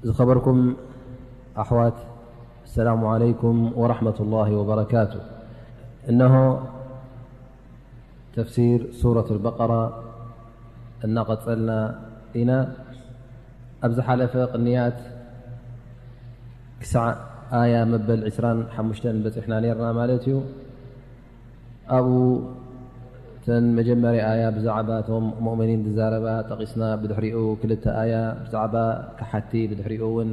ዝኸበርኩም ኣሕዋት፣ ኣሰላሙ ዓለይኩም ወራሕመቱላሂ ወበረካቱ። እነሆ ተፍሲር ሱረት ኣልበቀራ እናቐጸልና ኢና። ኣብ ዝሓለፈ ቅንያት ክሳዕ ኣያ መበል ዕስራን ሓሙሽተን በጺሕና ነርና ማለት እዩ። ኣብኡ እተን መጀመርያ ኣያ ብዛዕባ እቶም ሙእሚኒን ዝዛረባ ጠቒስና፣ ብድሕሪኡ ክልተ ኣያ ብዛዕባ ከሓቲ፣ ብድሕሪኡ እውን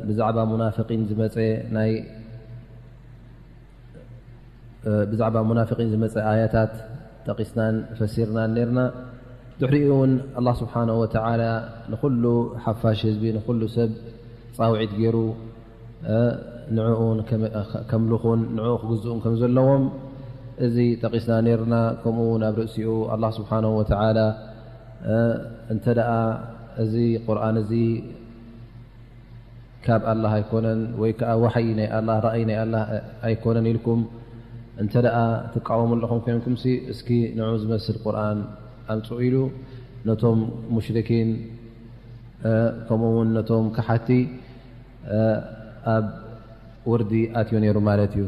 ብዛዕባ ሙናፍቂን ዝመጸ ናይ ብዛዕባ ሙናፍቂን ዝመጸ ኣያታት ጠቒስናን ፈሲርናን ነርና። ድሕሪኡ እውን ኣላህ ስብሓነሁ ወተዓላ ንኹሉ ሓፋሽ ህዝቢ፣ ንኹሉ ሰብ ጻውዒት ገይሩ ንዕኡን ከምልኹን ንዕኡ ክግዝኡን ከም ዘለዎም እዚ ጠቒስና ነርና። ከምኡ እውን ኣብ ርእሲኡ ኣላህ ስብሓነሁ ወተዓላ እንተ ደኣ እዚ ቁርኣን እዚ ካብ ኣላህ ኣይኮነን ወይ ከኣ ዋሕይ ናይ ኣላህ፣ ራእይ ናይ ኣላህ ኣይኮነን ኢልኩም እንተ ደኣ ትቃወሙ ኣለኹም ኮይንኩምሲ፣ እስኪ ንዑ ዝመስል ቁርኣን ኣምጽኡ ኢሉ ነቶም ሙሽሪኪን ከምኡ እውን ነቶም ከሓቲ ኣብ ውርዲ ኣትዩ ነይሩ ማለት እዩ።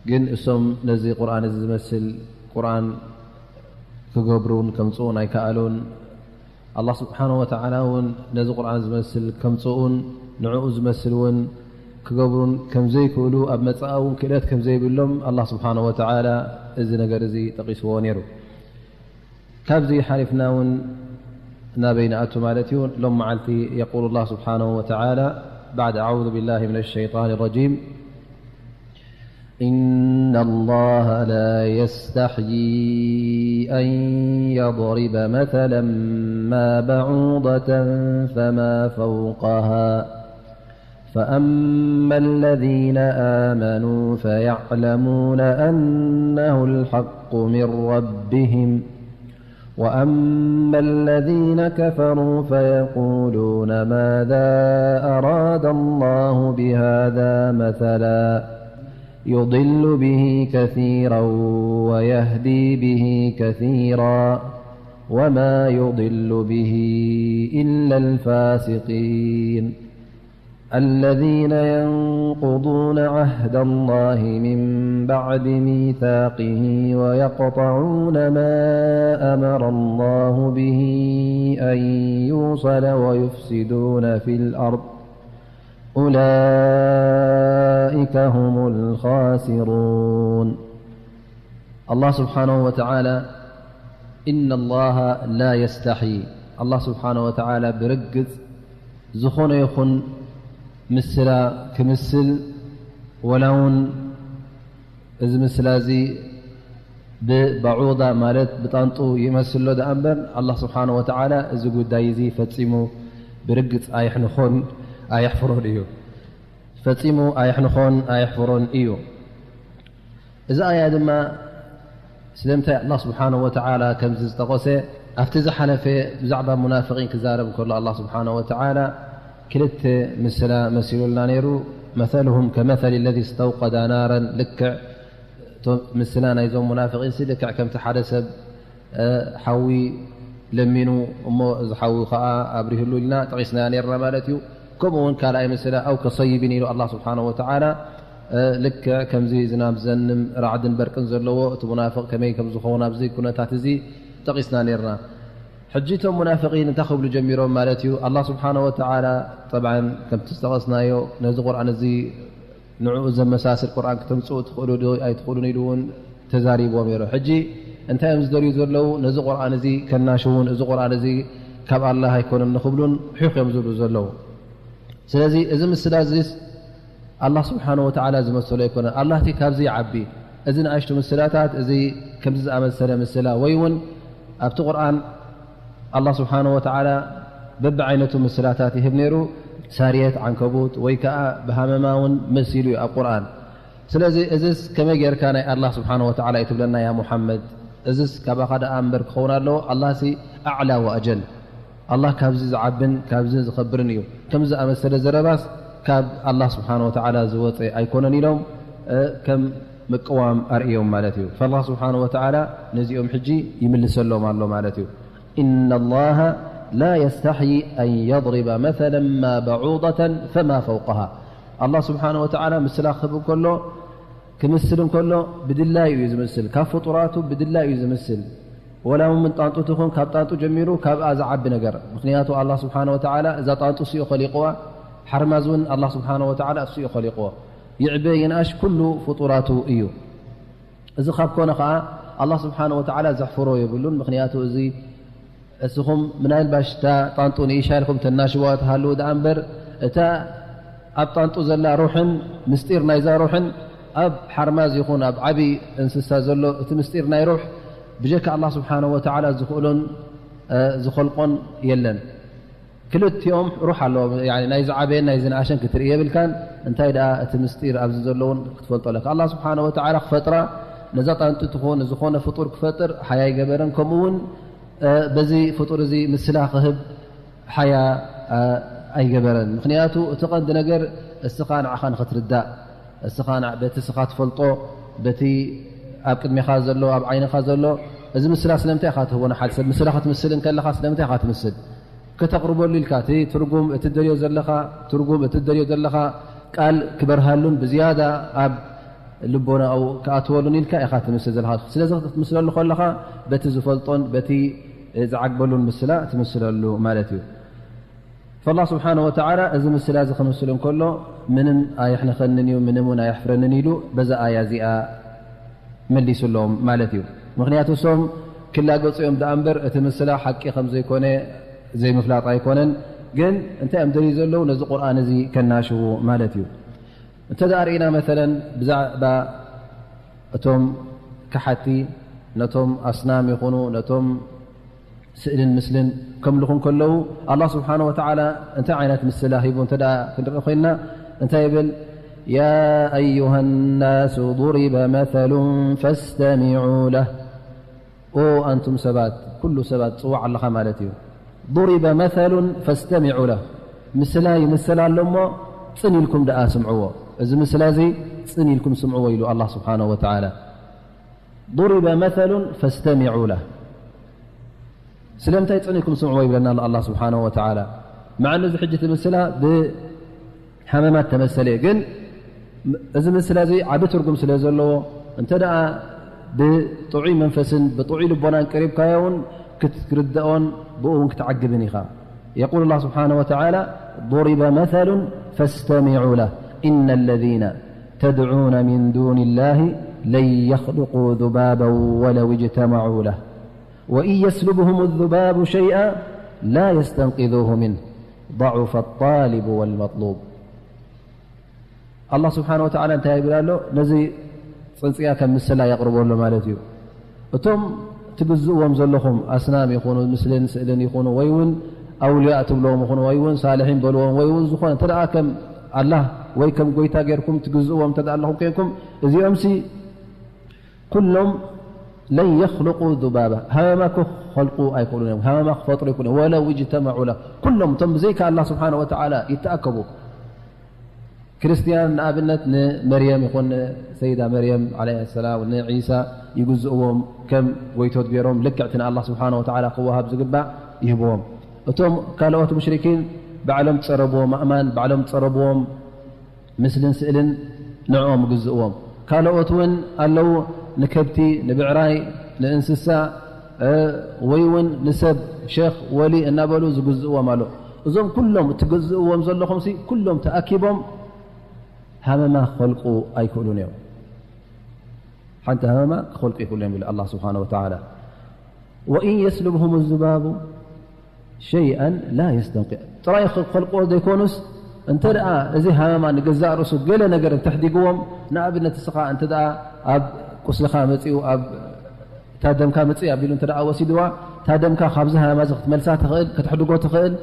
ግን እሶም ነዚ ቁርኣን እዚ ዝመስል ቁርኣን ክገብሩን ከምጽኡን ኣይከኣሉን። ኣላህ ስብሓነሁ ወተዓላ እውን ነዚ ቁርኣን ዝመስል ከምጽኡን ንዕኡ ዝመስል እውን ክገብሩን ከም ዘይክእሉ፣ ኣብ መጻኢ እውን ክእለት ከም ዘይብሎም ኣላህ ስብሓነሁ ወተዓላ እዚ ነገር እዚ ጠቒስዎ ነይሩ። ካብዚ ሓሊፍና እውን ናበይ ንኣቱ ማለት እዩ። ሎም መዓልቲ የቁሉ ላህ ስብሓነሁ ወተዓላ ባዕድ ኣዑዙ ቢላሂ ሚነ ሸይጣን ረጂም إن الله لا يستحيي أن يضرب مثلا ما بعوضة فما فوقها فأما الذين آمنوا فيعلمون أنه الحق من ربهم وأما الذين كفروا فيقولون ماذا أراد الله بهذا مثلا يضل به كثيرا ويهدي به كثيرا وما يضل به إلا الفاسقين الذين ينقضون عهد الله من بعد ميثاقه ويقطعون ما أمر الله به أن يوصل ويفسدون في الأرض أولئك هم الخاسرون. ኣላህ ስብሓነሁ ወተዓላ إن الله لا يستحي፣ ኣላህ ስብሓነሁ ወተዓላ ብርግጽ ዝኾነ ይኹን ምስላ ክምስል፣ ወላ እውን እዚ ምስላ እዚ ብባዑዳ ማለት ብጣንጡ ይመስሎ ደኣ እምበር፣ ኣላህ ስብሓነሁ ወተዓላ እዚ ጉዳይ እዚ ፈጺሙ ብርግጽ ኣየሕንኾን ኣየሕፍሮን እዩ። ፈጺሙ ኣየሕንኾን ኣየሕፍሮን እዩ። እዚ ኣያ ድማ ስለምንታይ ኣላህ ስብሓነሁ ወተዓላ ከምዚ ዝጠቐሰ፣ ኣብቲ ዝሓለፈ ብዛዕባ ሙናፍቒን ክዛረብ እንከሎ ኣላህ ስብሓነሁ ወተዓላ ክልተ ምስላ መሲሉልና ነይሩ። مثلهم كمثل الذي استوقد نارا፣ ልክዕ እቶ ምስላ ናይዞም ሙናፍቒንሲ ልክዕ ከምቲ ሓደ ሰብ ሓዊ ለሚኑ እሞ እዚ ሓዊ ከዓ ኣብሪህሉ ኢልና ጠቒስናያ ነርና ማለት እዩ። ከምኡ እውን ካልኣይ ምስላ أو كصيب ኢሉ ኣላህ ስብሓነሁ ወተዓላ ልክዕ ከምዚ ዝናብ ዘንም ራዕድን በርቅን ዘለዎ እቲ ሙናፍቕ ከመይ ከም ዝኸውን ኣብዚ ኩነታት እዚ ጠቒስና ነርና። ሕጂ እቶም ሙናፍቒን እንታይ ክብሉ ጀሚሮም ማለት እዩ? ኣላህ ስብሓነሁ ወተዓላ ጠብዓን ከምቲ ዝጠቐስናዮ ነዚ ቁርኣን እዚ ንዕኡ ዘመሳስል ቁርኣን ክተምጽኡ ትኽእሉ ዶ ኣይትኽእሉን ኢሉ እውን ተዛሪብዎም ነይሩ። ሕጂ እንታይ እዮም ዝደልዩ ዘለዉ? ነዚ ቁርኣን እዚ ከናሽውን፣ እዚ ቁርኣን እዚ ካብ ኣላህ ኣይኮነን ንኽብሉን ሒኽ እዮም ዝብሉ ዘለዉ። ስለዚ እዚ ምስላ እዚስ ኣላህ ስብሓነሁ ወተዓላ ዝመሰሎ ኣይኮነን። ኣላህቲ ካብዚ ይዓቢ። እዚ ንኣሽቱ ምስላታት፣ እዚ ከምዚ ዝኣመሰለ ምስላ ወይ እውን ኣብቲ ቁርኣን ኣላህ ስብሓነሁ ወተዓላ በብዓይነቱ ምስላታት ይህብ ነይሩ። ሳርየት፣ ዓንከቡት ወይ ከዓ ብሃመማ እውን መሲሉ እዩ ኣብ ቁርኣን። ስለዚ እዝስ ከመይ ጌርካ ናይ ኣላህ ስብሓነሁ ወተዓላ እዩ ትብለና ያ ሙሓመድ? እዝስ ካባኻ ደኣ እምበር ክኸውን ኣለዎ። ኣላህሲ ኣዕላ ወኣጀል። ኣላህ ካብዚ ዝዓብን ካብዚ ዝኸብርን እዩ። ከምዚ ዝኣመሰለ ዘረባስ ካብ ኣላህ ስብሓነሁ ወተዓላ ዝወፀ ኣይኮነን ኢሎም ከም ምቅዋም ኣርእዮም ማለት እዩ። ፈላህ ስብሓነሁ ወተዓላ ነዚኦም ሕጂ ይምልሰሎም ኣሎ ማለት እዩ። إن الله لا يستحي أن يضرب مثلا ما بعوضة فما فوقها. ኣላህ ስብሓነ ወተዓላ ምስላ ክህብ እንከሎ፣ ክምስል እንከሎ ብድላዩ እዩ ዝምስል። ካብ ፍጡራቱ ብድላዩ እዩ ዝምስል። ወላ እውን ጣንጡ ትኹን፣ ካብ ጣንጡ ጀሚሩ ካብኣ ዝዓቢ ነገር። ምኽንያቱ ኣላህ ስብሓነ ወተዓላ እዛ ጣንጡ እሱ እዩ ኸሊቕዋ፣ ሓርማዝ እውን ኣላህ ስብሓነ ወተዓላ እሱ እዩ ኸሊቕዎ። ይዕበ ይንኣሽ ኩሉ ፍጡራቱ እዩ። እዚ ካብ ኮነ ኸዓ ኣላህ ስብሓነ ወተዓላ ዘሕፍሮ የብሉን። ምኽንያቱ እዚ እስኹም ምናልባሽ እታ ጣንጡ ንኢሻ ኢልኩም ተናሽዋ ትሃልዉ ደኣ እምበር፣ እታ ኣብ ጣንጡ ዘላ ሩሕን ምስጢር ናይዛ ሩሕን ኣብ ሓርማዝ ይኹን ኣብ ዓቢ እንስሳ ዘሎ እቲ ምስጢር ናይ ሩሕ ብጀካ ኣላህ ስብሓነ ወተዓላ ዝኽእሎን፣ እ፣ ዝኸልቆን የለን። ክልቲኦም ሩሕ ኣለዎም። ያኒ ናይ ዝዓበየን ናይ ዝንኣሸን ክትርኢ የብልካን። እንታይ ደኣ እቲ ምስጢር ኣብዚ ዘለውን ክትፈልጦ ኣለካ። ኣላህ ስብሓነ ወተዓላ ክፈጥራ፣ ነዛ ጣንጡ ትኹን ዝኾነ ፍጡር ክፈጥር ሓያ ኣይገበረን። ከምኡ እውን፣ እ፣ በዚ ፍጡር እዚ ምስላ ክህብ ሓያ፣ እ፣ ኣይገበረን። ምኽንያቱ እቲ ቀንዲ ነገር እስኻ ንዓኻ ንኽትርዳእ፣ እስኻ ንዓ-፣ በቲ እስኻ ትፈልጦ፣ በቲ ኣብ ቅድሜኻ ዘሎ፣ ኣብ ዓይንኻ ዘሎ፣ እዚ ምስላ ስለምንታይ ኢኻ ትህቦ ንሓደ ሰብ? ምስላ ክትምስል እንከለኻ ስለምንታይ ኢኻ ትምስል? ከተቕርበሉ ኢልካ፣ እቲ ትርጉም፣ እቲ ትደልዮ ዘለኻ ትርጉም፣ እቲ ትደልዮ ዘለኻ ቃል ክበርሃሉን ብዝያዳ ኣብ ልቦናኡ ክኣትወሉን ኢልካ ኢኻ ትምስል ዘለኻ። ስለዚ ክትምስለሉ ከለኻ በቲ ዝፈልጦን በቲ ዝዓግበሉን ምስላ ትምስለሉ ማለት እዩ። ፈላህ ስብሓነ ወተዓላ እዚ ምስላ እዚ ክምስል እንከሎ ምንም ኣየሕንኸንን እዩ፣ ምንም እውን ኣየሕፍረንን ኢሉ በዛ ኣያ እዚኣ መሊሱሎም ማለት እዩ። ምኽንያቱ እሶም ክላገጹ እዮም ደኣ እምበር እቲ ምስላ ሓቂ ከም ዘይኮነ ዘይምፍላጥ ኣይኮነን። ግን እንታይ እዮም ደልዩ ዘለዉ? ነዚ ቁርኣን እዚ ከናሽዉ ማለት እዩ። እንተ ደኣ ርኢና መሰለን ብዛዕባ እቶም ከሓቲ ነቶም ኣስናም ይኹኑ ነቶም ስእልን ምስልን ከምልኹ እንከለዉ፣ ኣላህ ስብሓነ ወተዓላ እንታይ ዓይነት ምስላ ሂቡ እንተ ደኣ ክንርኢ ኮይንና፣ እንታይ ይብል? يا أيها الناس ضرب مثل فاستمعوا له። ኦ ኣንቱም ሰባት፣ ኩሉ ሰባት ጽዋዕ ኣለኻ ማለት እዩ። ضرب مثل فاستمعوا له። ምስላ ይምሰል ኣሎ እሞ ጽን ኢልኩም ደኣ ስምዕዎ። እዚ ምስላ እዚ ጽን ኢልኩም ስምዕዎ ኢሉ ኣላህ ስብሓነ ወተዓላ። ضرب مثل فاستمعوا له። ስለምንታይ ጽን ኢልኩም ስምዕዎ ይብለና ኣሎ ኣላህ ስብሓነሁ ወተዓላ። መዓኑ እዚ ሕጂ እቲ ምስላ ብሃመማት ተመሰለ፣ ግን እዚ ምስላ እዚ ዓቢ ትርጉም ስለ ዘለዎ፣ እንተ ደኣ ብጥዑይ መንፈስን ብጥዑይ ልቦናን ቀሪብካዮ እውን ክትርድኦን ብኡ እውን ክትዓግብን ኢኻ። يقول الله سبحانه وتعالى: ضرب مثل فاستمعوا له: إن الذين تدعون من دون الله لن يخلقوا ذبابا ولو اجتمعوا له وإن يسلبهم الذباب شيئا لا يستنقذوه منه ضعف الطالب والمطلوب. ኣላህ ስብሓነ ወተዓላ እንታይ ይብል ኣሎ? ነዚ ጽንጽያ ከም ምስላ የቕርቦ ኣሎ ማለት እዩ። እቶም ትግዝእዎም ዘለኹም ኣስናም ይኹኑ፣ ምስልን ስእልን ይኹኑ፣ ወይ እውን ኣውልያ ትብልዎም ይኹኑ፣ ወይ እውን ሳልሒን በልዎም፣ ወይ እውን ዝኾነ እንተ ደኣ ከም ኣላህ ወይ ከም ጎይታ ጌርኩም ትግዝእዎም እንተ ደኣ ኣለኹም ኮይንኩም፣ እዚኦምሲ ኩሎም ለን የኽልቁ ذبابا፣ ሃመማ እኮ ክኸልቁ ኣይክእሉን እዮም። ሃመማ ክፈጥሩ ኣይክእሉን እዮም። ወለው እጅተመዑ له፣ ኩሎም እቶም ብዘይካ ኣላህ ስብሓነ ወተዓላ ይተኣከቡ። ክርስትያን ንኣብነት ንመርየም ይኹን ንሰይዳ መርየም ዓለይሃ ሰላም፣ ንዒሳ ይግዝእዎም፣ ከም ጎይቶት ገይሮም ልክዕ እቲ ንኣላህ ስብሓነ ወተዓላ ክወሃብ ዝግባእ ይህብዎም። እቶም ካልኦት ሙሽሪኪን ባዕሎም ዝጸረብዎም ኣእማን፣ ባዕሎም ዝጸረብዎም ምስልን ስእልን ንዕኦም ይግዝእዎም። ካልኦት እውን ኣለዉ፣ ንከብቲ፣ ንብዕራይ፣ ንእንስሳ፣ እ፣ ወይ እውን ንሰብ ሸኽ፣ ወሊ እናበሉ ዝግዝእዎም ኣሎ። እዞም ኩሎም እትግዝእዎም ዘለኹምሲ ኩሎም ተኣኪቦም ሃመማ ክኸልቁ ኣይክእሉን እዮም። ሓንቲ ሃመማ ክኸልቁ ይኽእሉ እዮም ኢሉ ኣላህ ስብሓነ ወተዓላ። ወኢን የስሉብሁም ዙባቡ ሸይኣን ላ የስተንቂ-፣ ጥራይ ክኸልቅዎ ዘይኮኑስ፣ እንተ ደኣ እዚ ሃመማ ንገዛእ ርእሱ ገለ ነገር እንተሕዲግዎም፣ ንኣብነት እስኻ እንተ ደኣ ኣብ ቁስልኻ መጺኡ፣ ኣብ እታ ደምካ ምጽእ ኣቢሉ እንተ ደኣ ወሲድዋ፣ እታ ደምካ ካብዚ ሃመማ እዚ ክትመልሳ ትኽእል፣ ከተሕድጎ ትኽእል፣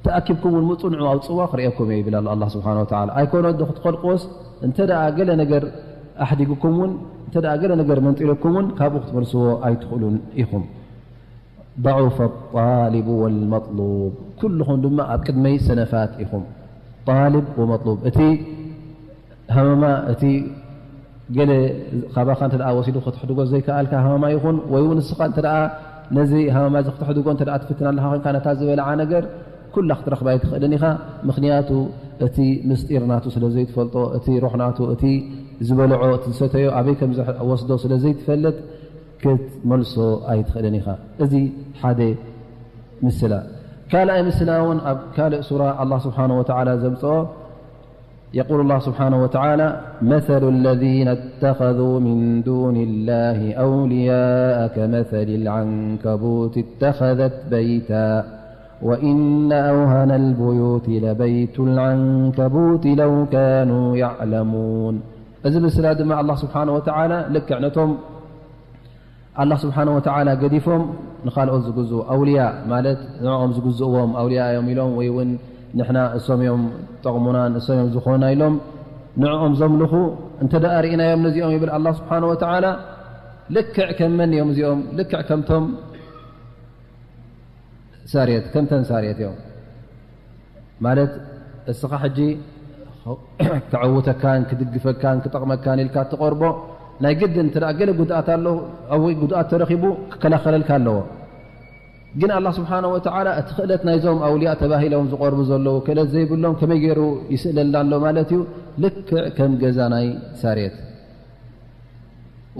ተኣኪብኩም እውን ምጹ ንዑ ኣውጽዋ ክርእየኩም እየ ይብል ኣሎ ኣላህ ስብሓነ ወተዓላ። ኣይኮነ ዶ ክትኸልቅዎስ፣ እንተ ደኣ ገለ ነገር ኣሕዲግኩም እውን፣ እንተ ደኣ ገለ ነገር መንጢልኩም እውን ካብኡ ክትመልስዎ ኣይትኽእሉን ኢኹም። ضعف الطالب والمطلوب، ኩልኹም ድማ ኣብ ቅድመይ ሰነፋት ኢኹም። ጣልብ ወመጥሉብ፣ እቲ ሃመማ፣ እቲ ገለ ካባኻ እንተ ደኣ ወሲዱ ክትሕድጎ ዘይከኣልካ ሃመማ ይኹን፣ ወይ እውን ንስኻ እንተ ደኣ ነዚ ሃማማ እዚ ክትሕድጎ እንተ ደኣ ትፍትን ኣለኻ ኮይንካ፣ ነታ ዝበልዓ ነገር ኩላ ክትረኽባ ኣይትኽእልን ኢኻ። ምኽንያቱ እቲ ምስጢር ናቱ ስለ ዘይትፈልጦ፣ እቲ ሩሕ ናቱ፣ እቲ ዝበልዖ፣ እቲ ዝሰተዮ ኣበይ ከም ዝወስዶ ስለ ዘይትፈልጥ ክትመልሶ ኣይትኽእልን ኢኻ። እዚ ሓደ ምስላ። ካልኣይ ምስላ እውን ኣብ ካልእ ሱራ ኣላህ ስብሓነሁ ወተዓላ ዘምጽኦ የቁሉ ላህ ስብሓነሁ ወተዓላ፣ መሰሉ ለዚነ እተኸዙ ሚን ዱኒ ላሂ ኣውልያአ ከመሰሊ ልዓንከቡት እተኸዘት በይታ ወኢነ ኣውሃነ ልቡዩት ለበይቱ ልዓንከቡት ለው ካኑ ያዕለሙን። እዚ ምስላ ድማ ኣላህ ስብሓነሁ ወተዓላ ልክዕ ነቶም ኣላህ ስብሓነሁ ወተዓላ ገዲፎም ንኻልኦት ዝግዝኡ ኣውልያ፣ ማለት ንዕኦም ዝግዝእዎም ኣውልያ እዮም ኢሎም፣ ወይ እውን ንሕና እሶም እዮም ጠቕሙናን እሶም እዮም ዝኾኑና ኢሎም ንዕኦም ዘምልኹ እንተ ደኣ ርኢናዮም፣ ነዚኦም ይብል ኣላህ ስብሓነሁ ወተዓላ፣ ልክዕ ከም መን እዮም እዚኦም? ልክዕ ከምቶም ሳርየት፣ ከምተን ሳርየት እዮም። ማለት እስኻ ሕጂ ከዕውተካን ክድግፈካን ክጠቕመካን ኢልካ እትቐርቦ ናይ ግድን እንተ ደኣ ገለ ጉድኣት ኣሎ፣ ኣብ ወይ ጉድኣት ተረኺቡ ክከላኸለልካ ኣለዎ። ግን ኣላህ ስብሓነሁ ወተዓላ እቲ ክእለት ናይዞም ኣውልያ ተባሂሎም ዝቐርቡ ዘለዉ ክእለት ዘይብሎም ከመይ ገይሩ ይስእለልና ኣሎ ማለት እዩ? ልክዕ ከም ገዛ ናይ ሳርየት።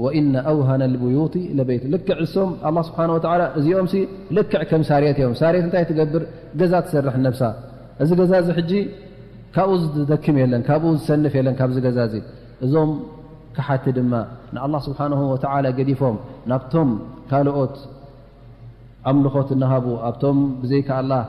ወኢነ ኣውሃነ ልቡዩቲ ለበይቱ። ልክዕ እሶም ኣላህ ስብሓነሁ ወተዓላ እዚኦምሲ ልክዕ ከም ሳርየት እዮም። ሳርየት እንታይ ትገብር? ገዛ ትሰርሕ ነብሳ። እዚ ገዛ እዚ ሕጂ ካብኡ ዝደክም የለን፣ ካብኡ ዝሰንፍ የለን። ካብዚ ገዛ እዚ እዞም ክሓቲ ድማ ንኣላህ ስብሓነሁ ወተዓላ ገዲፎም ናብቶም ካልኦት ኣምልኾት እናሃቡ ኣብቶም ብዘይካ ኣላህ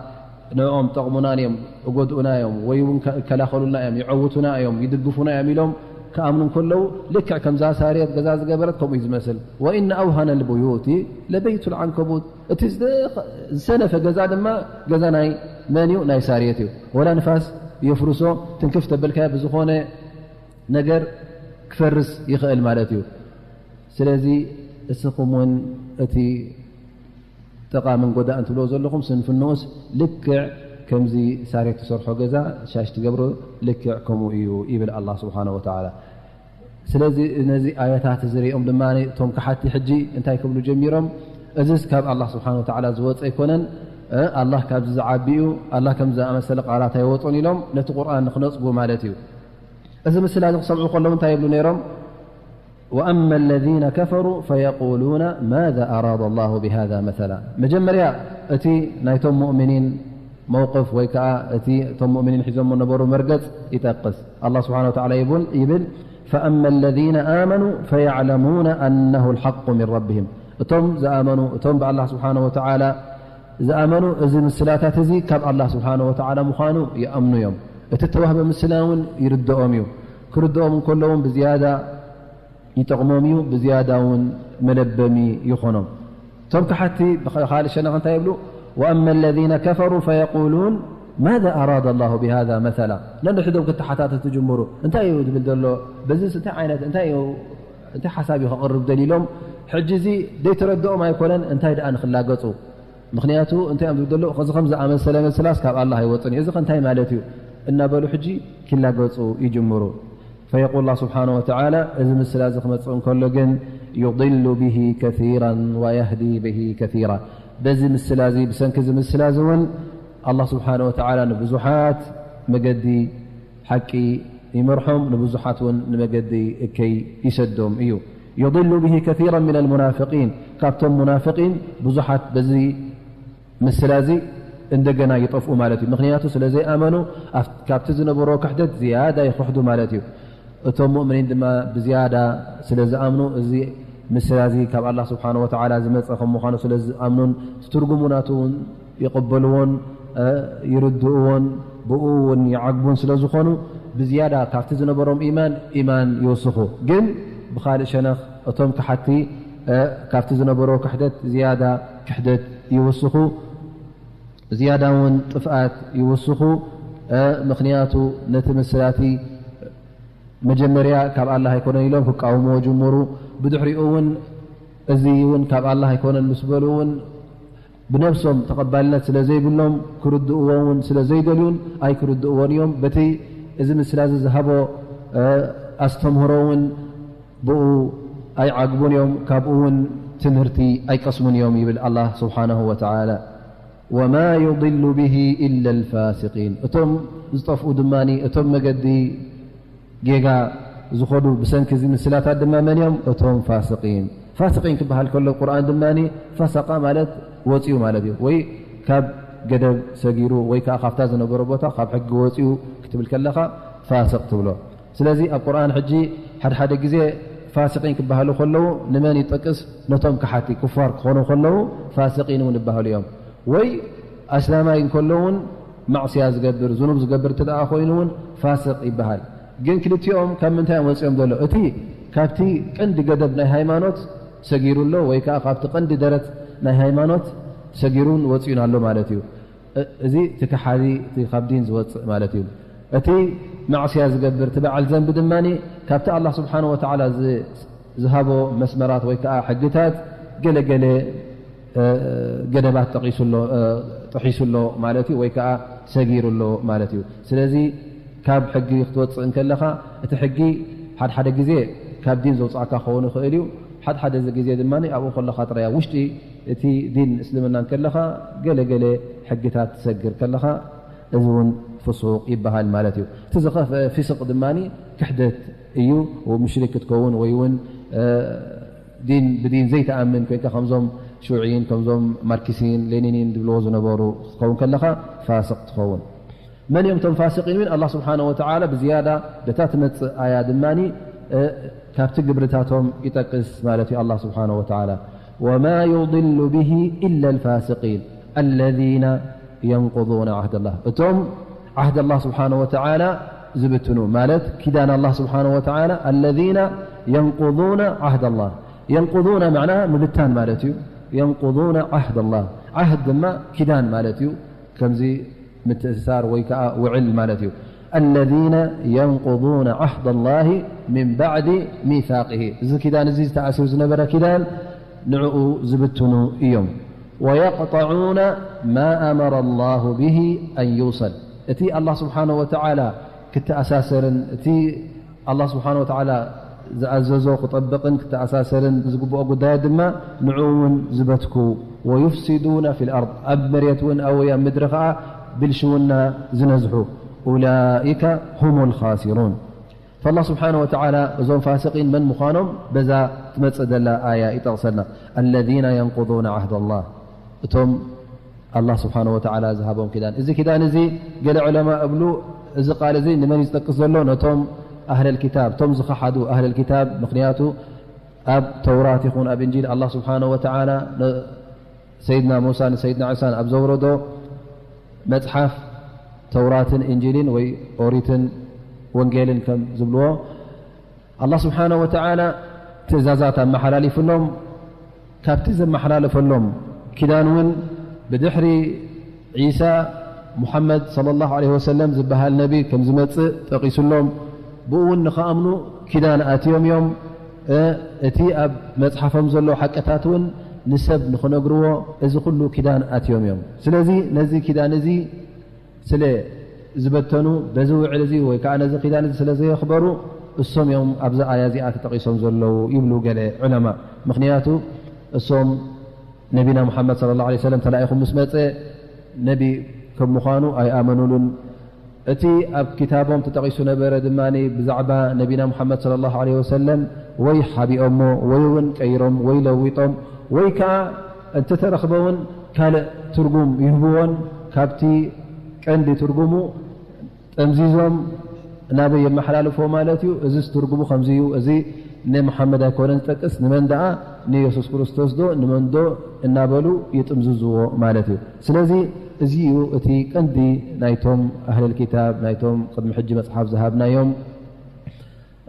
ንዕኦም ጠቕሙናን እዮም እጎድኡና እዮም ወይ እውን ከ- ይከላኸሉልና እዮም ይዐውቱና እዮም ይድግፉና እዮም ኢሎም ክኣምኑ እንከለዉ ልክዕ ከምዛ ሳርየት ገዛ ዝገበረት ከምኡ እዩ ዝመስል። ወኢነ ኣውሃነ ልቡዩቲ ለበይቱ ልዓንከቡት፣ እቲ ዝደ- ዝሰነፈ ገዛ ድማ ገዛ ናይ መን እዩ? ናይ ሳርየት እዩ። ወላ ንፋስ የፍርሶ ትንክፍ ተበልካዮ ብዝኾነ ነገር ክፈርስ ይኽእል ማለት እዩ። ስለዚ እስኹም እውን እቲ ጠቓምን ጎዳእን ትብልዎ ዘለኹም ስንፍንኡስ ልክዕ ከምዚ ሳሬት ትሰርሖ ገዛ ሻሽ ትገብሮ ልክዕ ከምኡ እዩ ይብል ኣላህ ስብሓነሁ ወተዓላ። ስለዚ ነዚ ኣያታት እዚ ሪኦም ድማ እቶም ከሓቲ ሕጂ እንታይ ክብሉ ጀሚሮም? እዚስ ካብ ኣላህ ስብሓነሁ ወተዓላ ዝወፀ ኣይኮነን፣ እ፣ ኣላህ ካብዚ ዝዓቢ እዩ፣ ኣላህ ከምዚ ዝኣመሰለ ቃላት ኣይወፁን ኢሎም ነቲ ቁርኣን ንክነፅጉ ማለት እዩ። እዚ ምስላ እዚ ክሰምዑ ከለዉ እንታይ ይብሉ ነይሮም? ወኣማ ለዚነ ከፈሩ ፈየቁሉነ ማዛ ኣራደ ላሁ ብሃዛ መሰላ። መጀመርያ እቲ ናይቶም ሙእሚኒን መውቅፍ ወይ ከዓ እቲ እቶም ሙእሚኒን ሒዞሞ ነበሩ መርገጽ ይጠቅስ። ኣላህ ስብሓነ ወተዓላ ይብል፣ ይብል፣ ፈኣማ ለዚነ ኣመኑ ፈየዕለሙነ ኣነሁ ልሓቁ ሚን ረቢሂም። እቶም ዝኣመኑ፣ እቶም ብኣላህ ስብሓነ ወተዓላ ዝኣመኑ፣ እዚ ምስላታት እዚ ካብ ኣላህ ስብሓነ ወተዓላ ምዃኑ ይኣምኑ እዮም። እቲ እተዋህበ ምስላ እውን ይርድኦም እዩ። ክርድኦም እንከሎ እውን ብዝያዳ ይጠቕሞም እዩ፣ ብዝያዳ እውን መለበሚ ይኾኖም። እቶም ከሓቲ ብኻልእ ሸነኽ እንታይ ይብሉ? ወኣማ ለዚነ ከፈሩ ፈየቁሉን ማዛ ኣራደ ላሁ ብሃዛ መሰላ። ነንሕዶም ክተሓታተቱ ጅምሩ። እንታይ እዩ ዝብል ዘሎ? በዚስ እንታይ ዓይነት፣ እንታይ እዩ፣ እንታይ ሓሳብ እዩ ከቕርብ ደሊሎም? ሕጂ እዚ ዘይተረድኦም ኣይኮነን፣ እንታይ ደኣ ንኽላገጹ? ምኽንያቱ እንታይ እዮም ዝብሉ ዘለዉ? እዚ ከም ዝኣመሰለ ምስላስ ካብ ኣላህ ኣይወጽን እዩ። እዚ ከ እንታይ ማለት እዩ? እናበሉ ሕጂ ክላገጹ ይጅምሩ። ፈየቁል ላህ ስብሓነ ወተዓላ፣ እዚ ምስላ እዚ ክመጽእ እንከሎ ግን፣ ዩድሉ ብሂ ከሲራን ወየህዲ ብሂ ከሲራ። በዚ ምስላ እዚ፣ ብሰንኪ እዚ ምስላ እዚ እውን ኣላህ ስብሓነ ወተዓላ ንብዙሓት መገዲ ሓቂ ይመርሖም፣ ንብዙሓት እውን ንመገዲ እከይ ይሰዶም እዩ። ዩድሉ ብሂ ከሲራን ሚነል ሙናፍቂን፣ ካብቶም ሙናፍቂን ብዙሓት በዚ ምስላ እዚ እንደገና ይጠፍኡ ማለት እዩ። ምኽንያቱ ስለ ዘይኣመኑ ኣብ-፣ ካብቲ ዝነበሮ ክሕደት ዝያዳ ይኽሕዱ ማለት እዩ። እቶም ሙእምኒን ድማ ብዝያዳ ስለ ዝኣምኑ፣ እዚ ምስላ እዚ ካብ ኣላህ ስብሓነ ወተዓላ ዝመጸ ከም ምዃኑ ስለ ዝኣምኑን እቲ ትርጉሙ ናቱ እውን ይቕበልዎን፣ እ፣ ይርድእዎን፣ ብኡ እውን ይዓግቡን ስለ ዝኾኑ፣ ብዝያዳ ካብቲ ዝነበሮም ኢማን፣ ኢማን ይውስኹ። ግን ብኻልእ ሸነኽ እቶም ከሓቲ፣ እ፣ ካብቲ ዝነበሮ ክሕደት ዝያዳ ክሕደት ይውስኹ፣ ዝያዳ እውን ጥፍኣት ይውስኹ። እ፣ ምኽንያቱ ነቲ ምስላ እቲ መጀመርያ ካብ ኣላህ ኣይኮነን ኢሎም ክቃወምዎ ጅምሩ። ብድሕሪኡ እውን እዚ እውን ካብ ኣላህ ኣይኮነን ምስ በሉ እውን ብነብሶም ተቐባልነት ስለ ዘይብሎም ክርድእዎ እውን ስለ ዘይደልዩን ኣይክርድእዎን እዮም። በቲ እዚ ምስላ እዚ ዝሃቦ፣ እ፣ ኣስተምህሮ እውን ብኡ ኣይዓግቡን እዮም። ካብኡ እውን ትምህርቲ ኣይቀስሙን እዮም ይብል ኣላህ ስብሓነሁ ወተዓላ። ወማ ዩድሉ ብሂ ኢላ ልፋሲቂን። እቶም ዝጠፍኡ ድማ፣ እቶም መገዲ ጌጋ ዝኾዱ ብሰንኪ እዚ ምስላታት ድማ መን እዮም? እቶም ፋሲቂን። ፋሲቂን ክበሃል ከሎ ቁርኣን ድማ ፈሰቃ ማለት ወፂኡ ማለት እዩ። ወይ ካብ ገደብ ሰጊሩ ወይ ከዓ ካብታ ዝነበሮ ቦታ ካብ ሕጊ ወፂኡ ክትብል ከለኻ ፋስቅ ትብሎ። ስለዚ ኣብ ቁርኣን ሕጂ ሓደ ሓደ ግዜ ፋሲቂን ክበሃሉ ከለዉ ንመን ይጠቅስ? ነቶም ከሓቲ ኩፋር ክኾኑ ከለዉ ፋሲቂን እውን ይበሃሉ እዮም። ወይ ኣስላማይ እንከሎ እውን ማዕስያ ዝገብር፣ ዝኑብ ዝገብር እንተ ደኣ ኮይኑ እውን ፋስቅ ይበሃል። ግን ክልቲኦም ካብ ምንታይ እዮም ወፂኦም ዘሎ? እቲ ካብቲ ቀንዲ ገደብ ናይ ሃይማኖት ሰጊሩ ኣሎ፣ ወይ ከዓ ካብቲ ቀንዲ ደረት ናይ ሃይማኖት ሰጊሩን ወፂኡን ኣሎ ማለት እዩ። እ-፣ እዚ እቲ ከሓዲ፣ እቲ ካብ ዲን ዝወፅእ ማለት እዩ። እቲ ማዕስያ ዝገብር፣ እቲ በዓል ዘንቢ ድማ ካብቲ ኣላህ ስብሓነ ወተዓላ ዝ-፣ ዝሃቦ መስመራት ወይ ከዓ ሕግታት ገለገለ፣ እ፣ ገደባት ጠቒሱ ኣሎ፣ እ፣ ጥሒሱ ኣሎ ማለት እዩ፣ ወይ ከዓ ሰጊሩ ኣሎ ማለት እዩ። ስለዚ ካብ ሕጊ ክትወፅእ እንከለኻ እቲ ሕጊ ሓደ ሓደ ግዜ ካብ ዲን ዘውፅኣካ ክኸውን ይኽእል እዩ። ሓደ ሓደ ግዜ ድማ ኣብኡ ከለኻ ጥራይ ኣብ ውሽጢ እቲ ዲን እስልምና እንከለኻ ገለገለ ሕግታት ትሰግር ከለኻ እዚ እውን ፍሱቅ ይበሃል ማለት እዩ። እቲ ዝኸፍአ ፊስቅ ድማ ክሕደት እዩ። ሙሽሪክ ክትከውን ወይ እውን፣ እ፣ ዲን ብዲን ዘይተኣምን ኮይንካ ከምዞም ሽውዕይን ከምዞም ማርክሲን ሌኒኒን ዝብልዎ ዝነበሩ ክትከውን ከለኻ ፋስቅ ትኸውን። መን እዮም እቶም ፋስቂን? እውን ኣላህ ስብሓነ ወተዓላ ብዝያዳ በታ ትመጽእ ኣያ ድማ፣ እ፣ ካብቲ ግብርታቶም ይጠቅስ ማለት እዩ ኣላህ ስብሓነ ወተዓላ። ወማ ዩድሉ ብሂ ኢላ ልፋስቂን ኣለዚነ የንቁዱነ ዓህደ ላህ፣ እቶም ዓህደ ኣላህ ስብሓነ ወተዓላ ዝብትኑ ማለት ኪዳን ኣላህ ስብሓነ ወተዓላ። ኣለዚነ የንቁዱነ ዓህደ ላህ፣ የንቁዱነ ማዕና ምብታን ማለት እዩ። የንቁዱነ ዓህደ ላህ፣ ዓህድ ድማ ኪዳን ማለት እዩ። ከምዚ ምትእስሳር ወይ ከዓ ውዕል ማለት እዩ። ኣለዚነ የንቁዱነ ዓህደ ላሂ ሚን ባዕዲ ሚሳቅሂ፣ እዚ ኪዳን እዚ ዝተኣሲሩ ዝነበረ ኪዳን ንዕኡ ዝብትኑ እዮም። ወየቅጠዑነ ማ ኣመረ ላሁ ብሂ ኣን ዩውሰል፣ እቲ ኣላህ ስብሓነሁ ወተዓላ ክተኣሳሰርን እቲ ኣላህ ስብሓነሁ ወተዓላ ዝኣዘዞ ክጠብቕን ክተኣሳሰርን ዝግብኦ ጉዳያት ድማ ንዕኡ እውን ዝበትኩ። ወዩፍሲዱነ ፊል ኣርድ፣ ኣብ መሬት እውን ኣብ ወይ ኣብ ምድሪ ከዓ ብልሽውና ዝነዝሑ። ኡላኢከ ሁሙል ኻሲሩን። ፈላህ ስብሓነሁ ወተዓላ እዞም ፋስቂን መን ምዃኖም በዛ ትመጽእ ዘላ ኣያ ይጠቕሰልና። ኣለዚነ የንቁዱነ ዓህደ ላህ፣ እቶም ኣላህ ስብሓነሁ ወተዓላ ዝሃቦም ኪዳን። እዚ ኪዳን እዚ ገለ ዑለማ እብሉ፣ እዚ ቃል እዚ ንመን እዩ ዝጠቅስ ዘሎ? ነቶም ኣህለል ኪታብ፣ እቶም ዝኸሓዱ ኣህለል ኪታብ። ምኽንያቱ ኣብ ተውራት ይኹን ኣብ እንጂል ኣላህ ስብሓነሁ ወተዓላ ነ-፣ ሰይድና ሙሳ ንሰይድና ዒሳን ኣብ ዘውረዶ መጽሓፍ ተውራትን እንጂልን ወይ ኦሪትን ወንጌልን ከም ዝብልዎ ኣላህ ስብሓነሁ ወተዓላ ትእዛዛት ኣመሓላሊፉሎም። ካብቲ ዘመሓላለፈሎም ኪዳን እውን ብድሕሪ ዒሳ ሙሓመድ ሰለላሁ ዐለይሂ ወሰለም ዝበሃል ነቢ ከም ዝመጽእ ጠቒሱሎም። ብኡ እውን ንኸኣምኑ ኪዳን ኣትዮም እዮም። እ፣ እቲ ኣብ መጽሓፎም ዘሎ ሓቅታት እውን ንሰብ ንኽነግርዎ እዚ ኩሉ ኪዳን ኣትዮም እዮም። ስለዚ ነዚ ኪዳን እዚ ስለ ዝበተኑ፣ በዚ ውዕል እዚ ወይ ከዓ ነዚ ኪዳን እዚ ስለ ዘየኽበሩ፣ እሶም እዮም ኣብዛ ኣያ እዚኣ ተጠቒሶም ዘለዉ ይብሉ ገለ ዑለማ። ምኽንያቱ እሶም ነቢና ሙሓመድ ሰለላሁ ዐለይሂ ወሰለም ተላኢኹ ምስ መጸ ነቢ ከም ምዃኑ ኣይኣመኑሉን። እቲ ኣብ ኪታቦም ተጠቒሱ ነበረ ድማ ብዛዕባ ነቢና ሙሓመድ ሰለላሁ ዐለይሂ ወሰለም ወይ ሓቢኦሞ ወይ እውን ቀይሮም ወይ ለዊጦም ወይ ከዓ እንተተረኽበ እውን ካልእ ትርጉም ይህብዎን ካብቲ ቀንዲ ትርጉሙ ጠምዚዞም ናበይ የመሓላልፎ ማለት እዩ። እዚስ ትርጉሙ ከምዚ እዩ፣ እዚ ንመሓመድ ኣይኮነን ዝጠቅስ፣ ንመን ደኣ ንየሱስ ክርስቶስ ዶ ንመን ዶ እናበሉ ይጥምዝዝዎ ማለት እዩ። ስለዚ እዚ እዩ እቲ ቀንዲ ናይቶም ኣህለል ኪታብ፣ ናይቶም ቅድሚ ሕጂ መጽሓፍ ዝሃብናዮም፣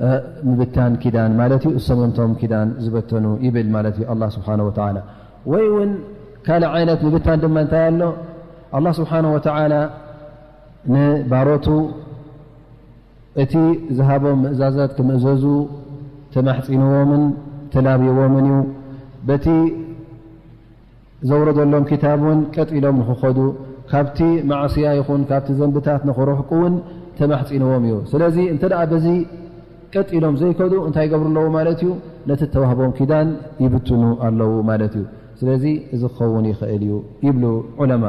እ፣ ምብታን ኪዳን ማለት እዩ። እሶም እዮም እቶም ኪዳን ዝበተኑ ይብል ማለት እዩ ኣላህ ስብሓነሁ ወተዓላ። ወይ እውን ካልእ ዓይነት ምብታን ድማ እንታይ ኣሎ? ኣላህ ስብሓነሁ ወተዓላ ንባሮቱ እቲ ዝሃቦም ምእዛዛት ክምእዘዙ ተማሕጺንዎምን ተላብይዎምን እዩ። በቲ ዘውረደሎም ኪታብ እውን ቀጥ ኢሎም ንኽኸዱ፣ ካብቲ ማዕስያ ይኹን ካብቲ ዘንብታት ንኽርሕቁ እውን ተማሕጺንዎም እዩ። ስለዚ እንተ ደኣ በዚ ቀጥ ኢሎም ዘይከዱ እንታይ ይገብሩ ኣለዉ ማለት እዩ? ነቲ ተዋህቦም ኪዳን ይብትኑ ኣለዉ ማለት እዩ። ስለዚ እዚ ክኸውን ይኽእል እዩ ይብሉ ዑለማ።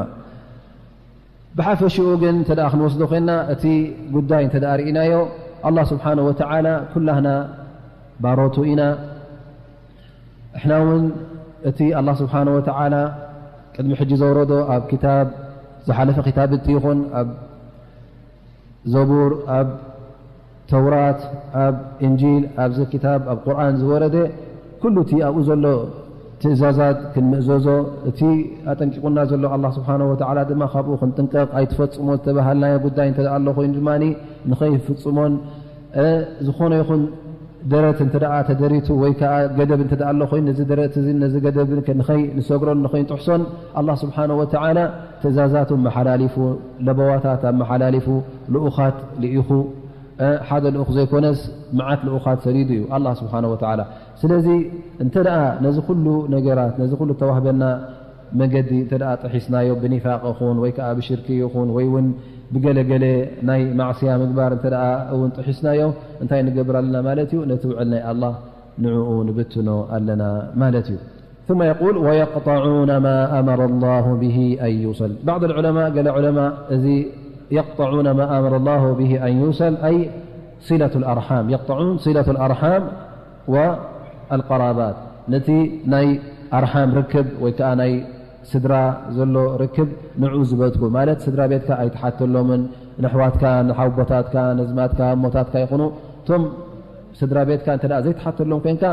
ብሓፈሽኡ ግን እንተ ደኣ ክንወስዶ ኮይና፣ እቲ ጉዳይ እንተ ደኣ ርኢናዮ፣ ኣላህ ስብሓነሁ ወተዓላ ኩላህና ባሮቱ ኢና። እሕና እውን እቲ ኣላህ ስብሓነሁ ወተዓላ ቅድሚ ሕጂ ዘውረዶ ኣብ ክታብ፣ ዝሓለፈ ክታብቲ ይኹን ኣብ ዘቡር፣ ኣብ ተውራት፣ ኣብ እንጂል፣ ኣብዚ ክታብ፣ ኣብ ቁርኣን ዝወረደ ኩሉ እቲ ኣብኡ ዘሎ ትእዛዛት ክንምእዘዞ፣ እቲ ኣጠንቂቑና ዘሎ ኣላህ ስብሓነሁ ወተዓላ ድማ ካብኡ ክንጥንቀቕ፣ ኣይትፈጽሞ ዝተባሃልናዮ ጉዳይ እንተ ደኣ ኣሎ ኮይኑ ድማ ንኸይፍጽሞን፣ እ፣ ዝኾነ ይኹን ደረት እንተ ደኣ ተደሪቱ ወይ ከኣ ገደብ እንተ ደኣ ኣሎ ኮይኑ፣ ነዚ ደረት እዚ ነዚ ገደብ ንኸይ-፣ ንሰግሮን ንኸይንጥሕሶን ኣላህ ስብሓነሁ ወተዓላ ትእዛዛቱ ኣመሓላሊፉ፣ ለበዋታት ኣመሓላሊፉ፣ ልኡኻት ልኢኹ፣ እ፣ ሓደ ልኡኽ ዘይኮነስ መዓት ልኡኻት ሰዲዱ እዩ ኣላህ ስብሓነሁ ወተዓላ። ስለዚ እንተ ደኣ ነዚ ኩሉ ነገራት፣ ነዚ ኩሉ ተዋህበና መገዲ እንተ ደኣ ጥሒስናዮ፣ ብኒፋቕ ይኹን ወይ ከኣ ብሽርኪ ይኹን ወይ እውን ብገለገለ ናይ ማዕስያ ምግባር እንተ ደኣ እውን ጥሒስናዮ፣ እንታይ ንገብር ኣለና ማለት እዩ? ነቲ ውዕል ናይ ኣላህ ንዕኡ ንብትኖ ኣለና ማለት እዩ። ثم يقول: ويقطعون ما أمر الله به أن يوصل. بعض العلماء، ገለ ዑለማ፣ እዚ يقطعون ما أمر الله به أن يوصل، أي صلة الأرحام، يقطعون صلة الأرحام والقرابات، ነቲ ናይ ኣርሓም ርክብ ወይ ከኣ ናይ ስድራ ዘሎ ርክብ ንዑ ዝበትኩ፣ ማለት ስድራ ቤትካ ኣይትሓተሎምን፣ ንኣሕዋትካ፣ ንሓውቦታትካ፣ ነዝማትካ፣ እሞታትካ ይኹኑ፣ እቶም ስድራ ቤትካ እንተ ደኣ ዘይትሓተሎም ኮይንካ፣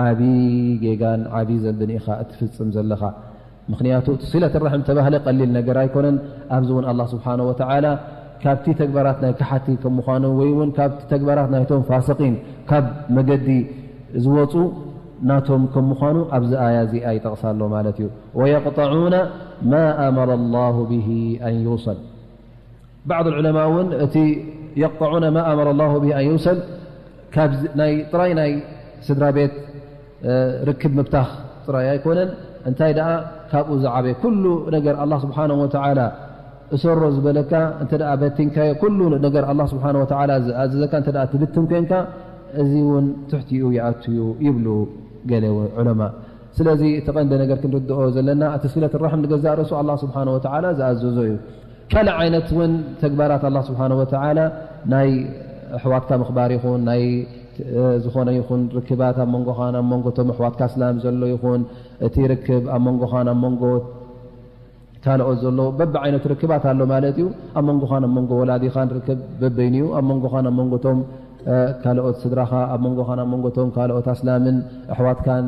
ዓቢ ጌጋን ዓቢ ዘንብን ኢኻ እትፍጽም ዘለኻ። ምኽንያቱ እቲ ሲለት ራሕም ተባህለ ቀሊል ነገር ኣይኮነን። ኣብዚ እውን ኣላህ ስብሓነሁ ወተዓላ ካብቲ ተግባራት ናይ ከሓቲ ከም ምዃኑ ወይ እውን ካብቲ ተግባራት ናይቶም ፋስቂን ካብ መገዲ ዝወፁ ናቶም ከም ምዃኑ ኣብዚ ኣያ እዚኣ ይጠቕሳ ኣሎ ማለት እዩ። ويقطعون ما أمر الله به أن يوصل. بعض العلماء እውን እቲ يقطعون ما أمر الله به أن يوصل ካብ ዝ-፣ ናይ ጥራይ ናይ ስድራ ቤት፣ እ፣ ርክብ ምብታኽ ጥራይ ኣይኮነን። እንታይ ደኣ ካብኡ ዝዓበየ ኩሉ ነገር ኣላህ ስብሓነሁ ወተዓላ እሰሮ ዝበለካ እንተ ደኣ በቲንካዮ፣ ኩሉ ነገር ኣላህ ስብሓነሁ ወተዓላ ዝኣዘዘካ እንተ ደኣ ትብትን ኮይንካ፣ እዚ እውን ትሕቲኡ ይኣቱ እዩ ይብሉ ገለ ዑለማ። ስለዚ እቲ ቀንዲ ነገር ክንርድኦ ዘለና፣ እቲ ሲለት ራሕም ንገዛእ ርእሱ ኣላህ ስብሓነሁ ወተዓላ ዝኣዘዞ እዩ። ካልእ ዓይነት እውን ተግባራት ኣላህ ስብሓነሁ ወተዓላ ናይ ኣሕዋትካ ምኽባር ይኹን፣ ናይ፣ እ፣ ዝኾነ ይኹን ርክባት ኣብ መንጎኻን ኣብ መንጎ እቶም ኣሕዋትካ እስላም ዘሎ ይኹን፣ እቲ ርክብ ኣብ መንጎኻን ኣብ መንጎ ካልኦት ዘሎ በብዓይነቱ ርክባት ኣሎ ማለት እዩ። ኣብ መንጎኻን ኣብ መንጎ ወላዲኻን ርክብ በበይኑ እዩ። ኣብ መንጎኻን ኣብ መንጎ እቶም፣ እ፣ ካልኦት ስድራኻ፣ ኣብ መንጎኻን ኣብ መንጎ እቶም ካልኦት ኣስላምን ኣሕዋትካን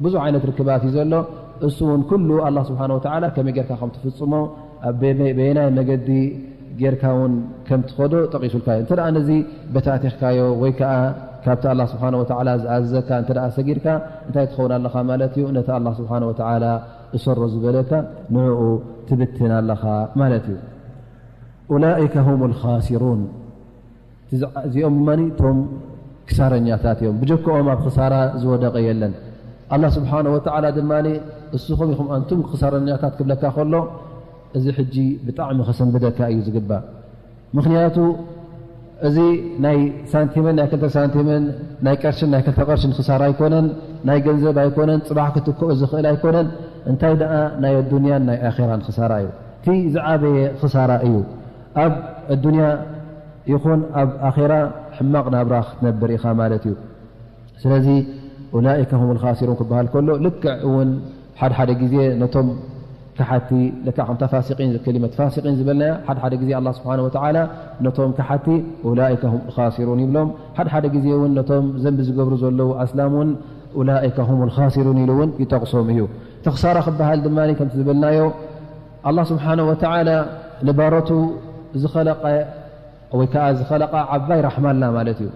ብዙሕ ዓይነት ርክባት እዩ ዘሎ። እሱ እውን ኩሉ ኣላህ ስብሓነሁ ወተዓላ ከመይ ጌርካ ከም ትፍጽሞ፣ ኣብ በየናይ፣ በየናይ መገዲ ጌርካ እውን ከም ትኸዶ ጠቒሱልካ እዩ። እንተ ደኣ ነዚ በታቲኽካዮ ወይ ከኣ ካብቲ ኣላህ ስብሓነሁ ወተዓላ ዝኣዘዘካ እንተ ደኣ ሰጊድካ፣ እንታይ ትኸውን ኣለኻ ማለት እዩ? ነቲ ኣላህ ስብሓነሁ ወተዓላ እሰሮ ዝበለካ ንዕኡ ትብትን ኣለኻ ማለት እዩ። أولئك هم الخاسرون። እዚ-፣ እዚኦም ድማ እቶም ክሳረኛታት እዮም። ብጀክኦም ኣብ ክሳራ ዝወደቐ የለን። ኣላህ ስብሓነሁ ወተዓላ ድማ እስኹም ኢኹም ኣንቱም ክሳረኛታት ክብለካ ከሎ፣ እዚ ሕጂ ብጣዕሚ ከሰንብደካ እዩ ዝግባእ። ምኽንያቱ እዚ ናይ ሳንቲምን ናይ ክልተ ሳንቲምን ናይ ቅርሽን ናይ ክልተ ቅርሽን ክሳራ ኣይኮነን፣ ናይ ገንዘብ ኣይኮነን፣ ጽባሕ ክትክኦ ዝኽእል ኣይኮነን። እንታይ ደኣ ናይ ኣዱንያን ናይ ኣኼራን ክሳራ እዩ። እቲ ዝዓበየ ክሳራ እዩ። ኣብ ኣዱንያ ይኹን ኣብ ኣኼራ ሕማቕ ናብራ ክትነብር ኢኻ ማለት እዩ። ስለዚ ኡላኢከ ሁሙል ኻሲሩን ክበሃል ከሎ፣ ልክዕ እውን ሓደ ሓደ ግዜ ነቶም ከሓቲ፣ ልክዕ ከምታ ፋሲቂን፣ ከሊመት ፋሲቂን ዝበልናያ፣ ሓደ ሓደ ግዜ ኣላህ ስብሓነሁ ወተዓላ ነቶም ከሓቲ ኡላኢከ ሁሙል ኻሲሩን ይብሎም። ሓደ ሓደ ግዜ እውን ነቶም ዘንቢ ዝገብሩ ዘለዉ ኣስላም እውን ኡላኢከ ሁሙል ኻሲሩን ኢሉ እውን ይጠቕሶም እዩ። እቲ ክሳራ ክበሃል ድማ ከምቲ ዝበልናዮ፣ ኣላህ ስብሓነሁ ወተዓላ ንባሮቱ ዝኸለቐ ወይ ከኣ ዝኸለቓ ዓባይ ራሕማ ኣላ ማለት እዩ።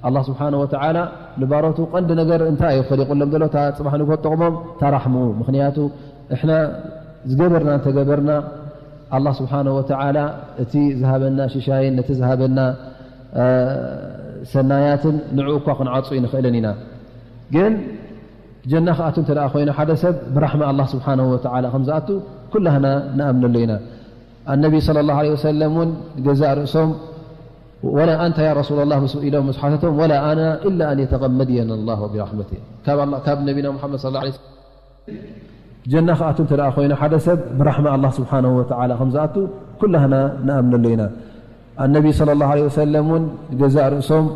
ኣላህ ስብሓነሁ ወተዓላ ንባሮቱ ቀንዲ ነገር እንታይ እዩ ኸሊቑሎም ዘሎ? እታ ጽባሕ ንግሆ ትጠቕሞም እታ ራሕምኡ። ምኽንያቱ እሕና ዝገበርና እንተገበርና፣ ኣላህ ስብሓነሁ ወተዓላ እቲ ዝሃበና ሽሻይን ነቲ ዝሃበና፣ እ፣ ሰናያትን ንዕኡ እኳ ክንዓጹ ኣይንኽእልን ኢና። ግን ጀና ክኣቱ እንተ ደኣ ኮይኑ ሓደ ሰብ ብራሕሚ ኣላህ ስብሓነሁ ወተዓላ ከም ዝኣቱ ኩላህና ንኣምነሉ ኢና። ኣነቢ ሰለላሁ ዐለይሂ ወሰለም እውን ገዛእ ርእሶም ولا أنت يا رسول الله، ምስ ኢሎም ምስ ሓተቶም، ولا أنا إلا أن يتغمدني الله برحمته، ካብ ኣላ-፣ ካብ ነቢና ሙሓመድ صلى الله عليه وسلم ጀና ክኣቱ እንተ ደኣ ኮይኑ ሓደ ሰብ ብራሕማ ኣላህ ስብሓነሁ ወተዓላ ከም ዝኣቱ ኩላህና ንኣምነሉ ኢና። ኣነቢ صلى الله عليه وسلم እውን ገዛእ ርእሶም،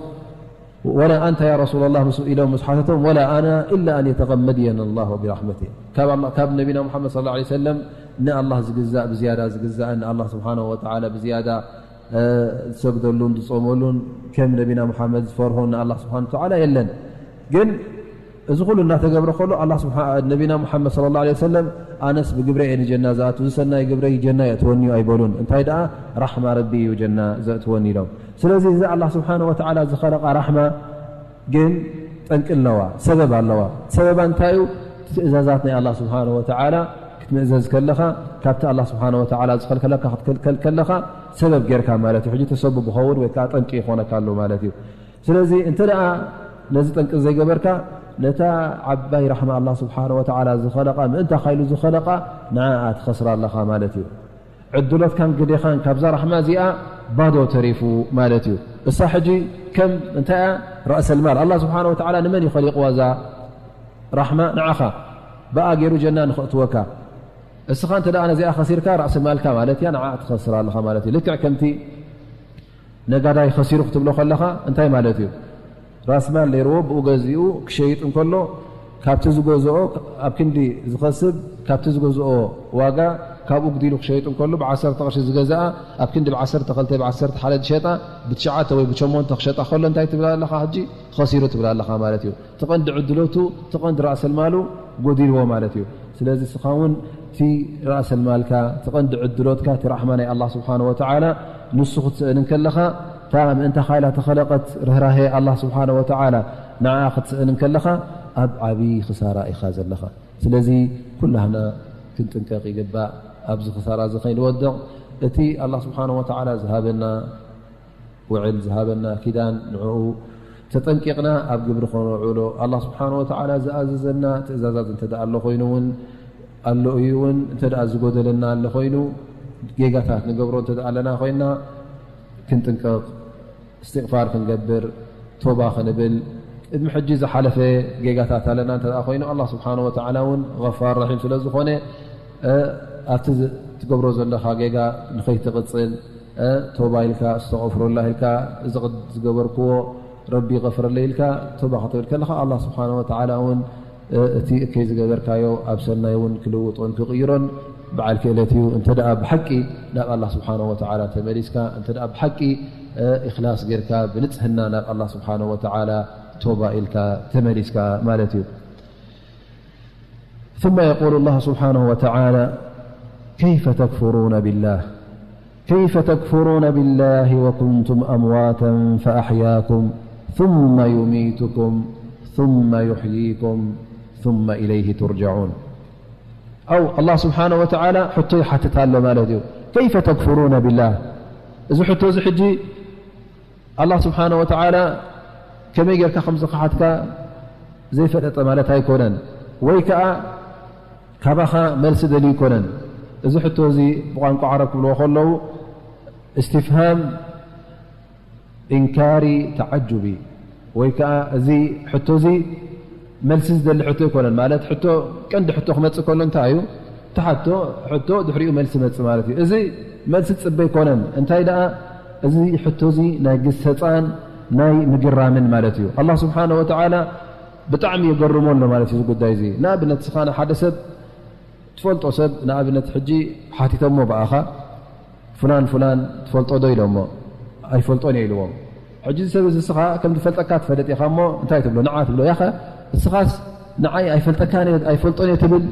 ولا أنت يا رسول الله፣ ምስ ኢሎም ምስ ሓተቶም، ولا أنا إلا أن يتغمدني الله برحمته، ካብ ኣላ-፣ ካብ ነቢና ሙሓመድ صلى الله عليه وسلم ንኣላህ ዝግዛእ ብዝያዳ ዝግዛእን ንኣላህ ስብሓነሁ ወተዓላ ብዝያዳ ዝሰግደሉን ዝጾመሉን ከም ነቢና ሙሓመድ ዝፈርሆን ንኣላህ ስብሓነሁ ወተዓላ የለን። ግን እዚ ኩሉ እናተገብረ ከሎ ኣላህ ስብሓ-፣ ነቢና ሙሓመድ صلى الله عليه وسلم ኣነስ ብግብረ እየ ንጀና ዝኣቱ፣ እዚ ሰናይ ግብረይ ጀና የእትወኒ እዩ ኣይበሉን። እንታይ ደኣ ራሕማ ረቢ እዩ ጀና ዘእትወኒ ኢሎም። ስለዚ እዚ ኣላህ ስብሓነሁ ወተዓላ ዝኸለቓ ራሕማ ግን ጠንቂ ኣለዋ፣ ሰበብ ኣለዋ። ሰበባ እንታይ እዩ? ትእዛዛት ናይ ኣላህ ስብሓነሁ ወተዓላ ክትምእዘዝ ከለኻ፣ ካብቲ ኣላህ ስብሓነሁ ወተዓላ ዝኸልከለካ ክትከልከል ከለኻ ሰበብ ጌርካ ማለት እዩ። ሕጂ ተሰቡ ብኸውን ወይ ከዓ ጠንቂ ይኾነካ ኣሎ ማለት እዩ። ስለዚ እንተ ደኣ ነዚ ጠንቂ ዘይገበርካ፣ ነታ ዓባይ ራሕማ ኣላህ ስብሓነሁ ወተዓላ ዝኸለቓ፣ ምእንታኻ ኢሉ ዝኸለቓ ንዓኣ ትኸስራ ኣለኻ ማለት እዩ። ዕድሎትካን ግዴኻን ካብዛ ራሕማ እዚኣ ባዶ ተሪፉ ማለት እዩ። እሳ ሕጂ ከም እንታይ እያ? ራእሰል ማል። ኣላህ ስብሓነሁ ወተዓላ ንመን እዩ ኸሊቕዋ እዛ ራሕማ? ንዓኻ። ብኣ ገይሩ ጀና ንኸእትወካ። እስኻ እንተ ደኣ ነዚኣ ኸሲርካ ራእሰል ማልካ ማለት እያ፣ ንዓኣ ትኸስራ ኣለኻ ማለት እዩ። ልክዕ ከምቲ ነጋዳይ ኸሲሩ ክትብሎ ከለኻ እንታይ ማለት እዩ? ራስ ማል ነይርዎ፣ ብኡ ገዚኡ ክሸይጥ እንከሎ ካብቲ ዝገዝኦ ኣብ ክንዲ ዝኸስብ፣ ካብቲ ዝገዝኦ ዋጋ ካብኡ ግዲሉ ክሸይጥ እንከሎ ብዓሰርተ ቅርሺ ዝገዝኣ ኣብ ክንዲ ብዓሰርተ ክልተ ብዓሰርተ ሓደ ዝሸጣ ብትሽዓተ ወይ ብሸሞንተ ክሸጣ ከሎ እንታይ ትብል ኣለኻ ሕጂ? ኸሲሩ ትብል ኣለኻ ማለት እዩ። እቲ ቀንዲ ዕድሎቱ፣ እቲ ቀንዲ ራእሰል ማሉ ጎዲልዎ ማለት እዩ። ስለዚ እስኻ እውን እቲ ራእሰል ማልካ፣ እቲ ቀንዲ ዕድሎትካ፣ እቲ ራሕማ ናይ ኣላህ ስብሓነሁ ወተዓላ ንሱ ክትስእን እንከለኻ፣ እታ ምእንታኻ ኢላ ተኸለቐት ርህራሄ ኣላህ ስብሓነሁ ወተዓላ ንዓኣ ክትስእን እንከለኻ፣ ኣብ ዓብዪ ክሳራ ኢኻ ዘለኻ። ስለዚ ኩላህና ክንጥንቀቕ ይግባእ፣ ኣብዚ ክሳራ እዚ ከይንወድቕ። እቲ ኣላህ ስብሓነሁ ወተዓላ ዝሃበና ውዕል ዝሃበና ኪዳን ንዕኡ ተጠንቂቕና ኣብ ግብሪ ከነውዕሎ፣ ኣላህ ስብሓነሁ ወተዓላ ዝኣዘዘና ትእዛዛት እንተ ደኣ ኣሎ ኮይኑ እውን ኣሎ እዩ እውን፣ እንተ ደኣ ዝጎደለና ኣሎ ኮይኑ፣ ጌጋታት ንገብሮ እንተ ደኣ ኣለና ኮይና፣ ክንጥንቀቕ፣ እስትቕፋር ክንገብር፣ ቶባ ክንብል፣ ቅድሚ ሕጂ ዝሓለፈ ጌጋታት ኣለና እንተ ደኣ ኮይኑ፣ ኣላህ ስብሓነሁ ወተዓላ እውን ገፋር ረሒም ስለ ዝኾነ፣ እ፣ ኣብቲ ዝ-፣ ትገብሮ ዘለኻ ጌጋ ንኸይትቕጽል፣ እ፣ ቶባ ኢልካ፣ እስተቕፍሩላህ ኢልካ፣ እዚ ቕድ-፣ ዝገበርክዎ ረቢ ይቐፍረለይ ኢልካ ቶባ ክትብል ከለኻ፣ ኣላህ ስብሓነሁ ወተዓላ እውን፣ እ፣ እቲ እከይ ዝገበርካዮ ኣብ ሰናይ እውን ክልውጦን ክቕይሮን በዓል ክእለት እዩ። እንተ ደኣ ብሓቂ ናብ ኣላህ ስብሓነሁ ወተዓላ ተመሊስካ፣ እንተ ደኣ ብሓቂ፣ እ፣ ኢኽላስ ጌርካ፣ ብንጽህና ናብ ኣላህ ስብሓነሁ ወተዓላ ቶባ ኢልካ ተመሊስካ ማለት እዩ። ثم يقول الله سبحانه وتعالى: كيف تكفرون بالله؟ كيف تكفرون بالله وكنتم أمواتا فأحياكم ثم يميتكم ثم يحييكم ثم إليه ترجعون. أو الله سبحانه وتعالى ሕቶ ይሓትት ኣሎ ማለት እዩ። كيف تكفرون بالله؟ እዚ ሕቶ እዚ ሕጂ ኣላህ ስብሓነ ወተዓላ ከመይ ጌርካ ከም ዝኸሓድካ ዘይፈለጠ ማለት ኣይኮነን፣ ወይ ከኣ ካባኻ መልሲ ደልዩ ኣይኮነን። እዚ ሕቶ እዚ ብቋንቋ ዓረብ ክብልዎ ከለዉ እስትፍሃም ኢንካሪ ተዓጁቢ፣ ወይ ከኣ እዚ ሕቶ እዚ መልሲ ዝደሊ ሕቶ ኣይኮነን። ማለት ሕቶ፣ ቀንዲ ሕቶ ክመጽእ ከሎ እንታይ እዩ? እቲ ሓቶ፣ ሕቶ ድሕሪኡ መልሲ መጽእ ማለት እዩ። እዚ መልሲ ዝጽበ ኣይኮነን። እንታይ ደኣ፣ እዚ ሕቶ እዚ ናይ ግሰጻን ናይ ምግራምን ማለት እዩ። ኣላህ ስብሓነ ወተዓላ ብጣዕሚ የገርሞ ኣሎ ማለት እዩ እዚ ጉዳይ እዚ። ንኣብነት፣ ንስኻ ንሓደ ሰብ ትፈልጦ ሰብ፣ ንኣብነት፣ ሕጂ ሓቲቶሞ ብኣኻ፣ "ፍላን ፍላን ትፈልጦ ዶ?" ኢሎሞ፣ "ኣይፈልጦን እየ" ኢልዎም። ሕጂ እዚ ሰብ እዚ እስኻ ከም ዝፈልጠካ ትፈልጥ ኢኻ እሞ እንታይ ትብሎ? ንዓ ትብሎ፣ "ያኸ እስኻስ ንዓይ ኣይፈልጠካን እየ፣ ኣይፈልጦን እየ" ትብል?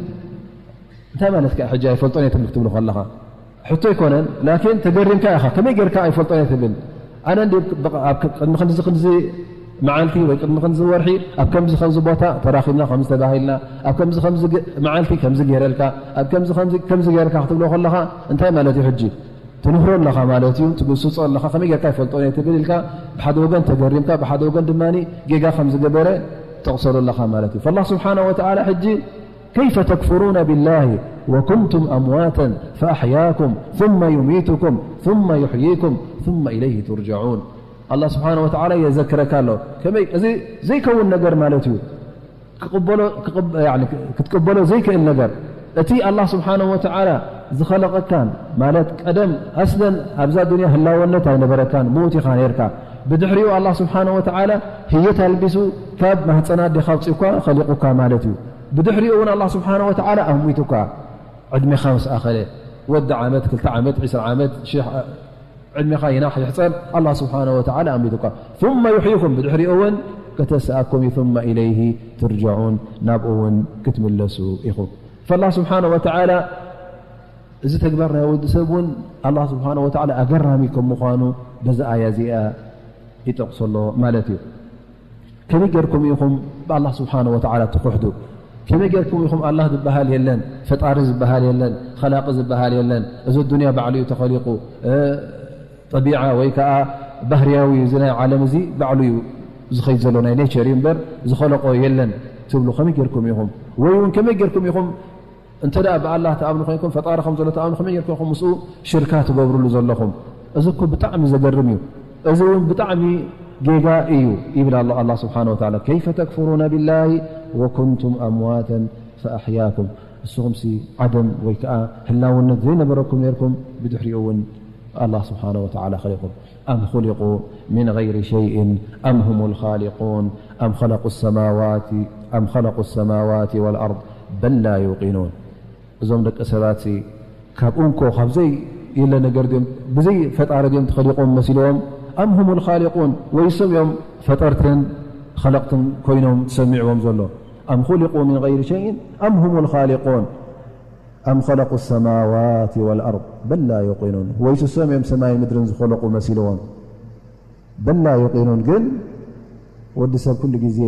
እንታይ ማለትካ እዩ ሕጂ ኣይፈልጦን እየ ትብል ክትብሎ ከለኻ? ሕቶ ኣይኮነን፣ ላኪን ተገሪምካ ኢኻ። ከመይ ጌርካ ኣይፈልጦን እየ ትብል? ኣነ እንዲ ብ-፣ ኣብ ክ-፣ ቅድሚ ክንዚ ክንዚ መዓልቲ ወይ ቅድሚ ክንዚ ወርሒ ኣብ ከምዚ ከምዚ ቦታ ተራኺብና፣ ከምዚ ተባሂልና፣ ኣብ ከምዚ ከምዚ ግ-፣ መዓልቲ ከምዚ ገይረልካ፣ ኣብ ከምዚ ከምዚ፣ ከምዚ ገይረልካ ክትብሎ ከለኻ እንታይ ማለት እዩ ሕጂ? ትንህሮ ኣለኻ ማለት እዩ፣ ትግስጾ ኣለኻ። ከመይ ጌርካ ኣይፈልጦን እየ ትብል ኢልካ ብሓደ ወገን ተገሪምካ፣ ብሓደ ወገን ድማ ጌጋ ከም ዝገበረ ትጠቕሰሉ ኣለኻ ማለት እዩ። ፈላህ ስብሓነ ወተዓላ ሕጂ كيف تكفرون بالله وكنتم أمواتا فأحياكم ثم يميتكم ثم يحييكم ثم إليه ترجعون። ኣላህ ስብሓነ ወተዓላ የዘክረካ ኣሎ። ከመይ? እዚ ዘይከውን ነገር ማለት እዩ። ክትቅበሎ ዘይክእል ነገር፣ እቲ ኣላህ ስብሓነ ወተዓላ ዝኸለቐካን፣ ማለት ቀደም ኣስለን ኣብዛ ዱንያ ህላወነት ኣይነበረካን፣ ምዉት ኢኻ ነርካ። ብድሕሪኡ ኣላህ ስብሓነ ወተዓላ ህይወት ኣልቢሱ ካብ ማህፀና ኣዴኻ ኣውፂኡካ ኸሊቑካ ማለት እዩ። ብድሕሪኡ እውን ኣላህ ስብሓነ ወተዓላ ኣሙይቱካ። ዕድሜኻ ምስ ኣኸለ፣ ወዲ ዓመት፣ ክልተ ዓመት፣ ዕስራ ዓመት፣ ሽሕ ዕድሜኻ ይናሕ ይሕፀር፣ ኣላህ ስብሓነ ወተዓላ ኣሚቱካ። ثم يحييكم፣ ብድሕሪኡ እውን ከተስኣኩም እዩ። ثم إليه ترجعون፣ ናብኡ እውን ክትምለሱ ኢኹም። ፈላህ ስብሓነ ወተዓላ እዚ ተግባር ናይ ወዲ ሰብ እውን ኣላህ ስብሓነ ወተዓላ ኣገራሚ ከም ምዃኑ በዛ ኣያ እዚኣ ይጠቕሶ ኣሎ ማለት እዩ። ከመይ ጌርኩም ኢኹም ብኣላህ ስብሓነ ወተዓላ ትኹሕዱ? ከመይ ጌርኩም ኢኹም ኣላህ ዝበሃል የለን፣ ፈጣሪ ዝበሃል የለን፣ ኸላቂ ዝበሃል የለን፣ እዚ ዱንያ ባዕሉ እዩ ተኸሊቑ፣ እ፣ ጠቢዓ ወይ ከዓ ባህርያዊ እዩ፣ እዚ ናይ ዓለም እዚ ባዕሉ እዩ ዝኸይድ ዘሎ፣ ናይ ኔቸር እዩ እምበር ዝኸለቆ የለን ትብሉ ከመይ ጌርኩም ኢኹም? ወይ እውን ከመይ ጌርኩም ኢኹም እንተ ደኣ ብኣላህ ትኣምኑ ኮይንኩም፣ ፈጣሪ ከም ዘሎ ትኣምኑ፣ ከመይ ጌርኩም ኢኹም ምስኡ ሽርካ ትገብርሉ ዘለኹም? እዚ እኮ ብጣዕሚ ዘገርም እዩ። እዚ እውን ብጣዕሚ ጌጋ እዩ ይብል ኣሎ ኣላህ ስብሓነ ወተዓላ። كيف تكفرون بالله وكنتم أمواتا فأحياكم። ንስኹምሲ ዓደም ወይ ከዓ ህላውነት ዘይነበረኩም ኔርኩም፣ ብድሕሪኡ እውን ኣላህ ስብሓነ ወተዓላ ኸሊቑም። أم خلقوا من غير شيء أم هم الخالقون أم خلقوا السماوات أم خلقوا السماوات والأرض بل لا يوقنون። እዞም ደቂ ሰባትሲ ካብ እንኮ፣ ካብ ዘይ የለ ነገር ድዮም፣ ብዘይ ፈጣሪ ድዮም ተኸሊቖም መሲልዎም? أم هم الخالقون፣ ወይሶም እዮም ፈጠርትን ኸለቕትን ኮይኖም ተሰሚዕዎም ዘሎ? أم خلقوا من غير شيء أم هم الخالقون أم خلقوا السماوات والأرض بل لا يوقنون። ወይስ እሶም እዮም ሰማይን ምድርን ዝኸለቑ መሲልዎም? بل لا يوقنون። ግን ወዲ ሰብ ኩሉ ግዜ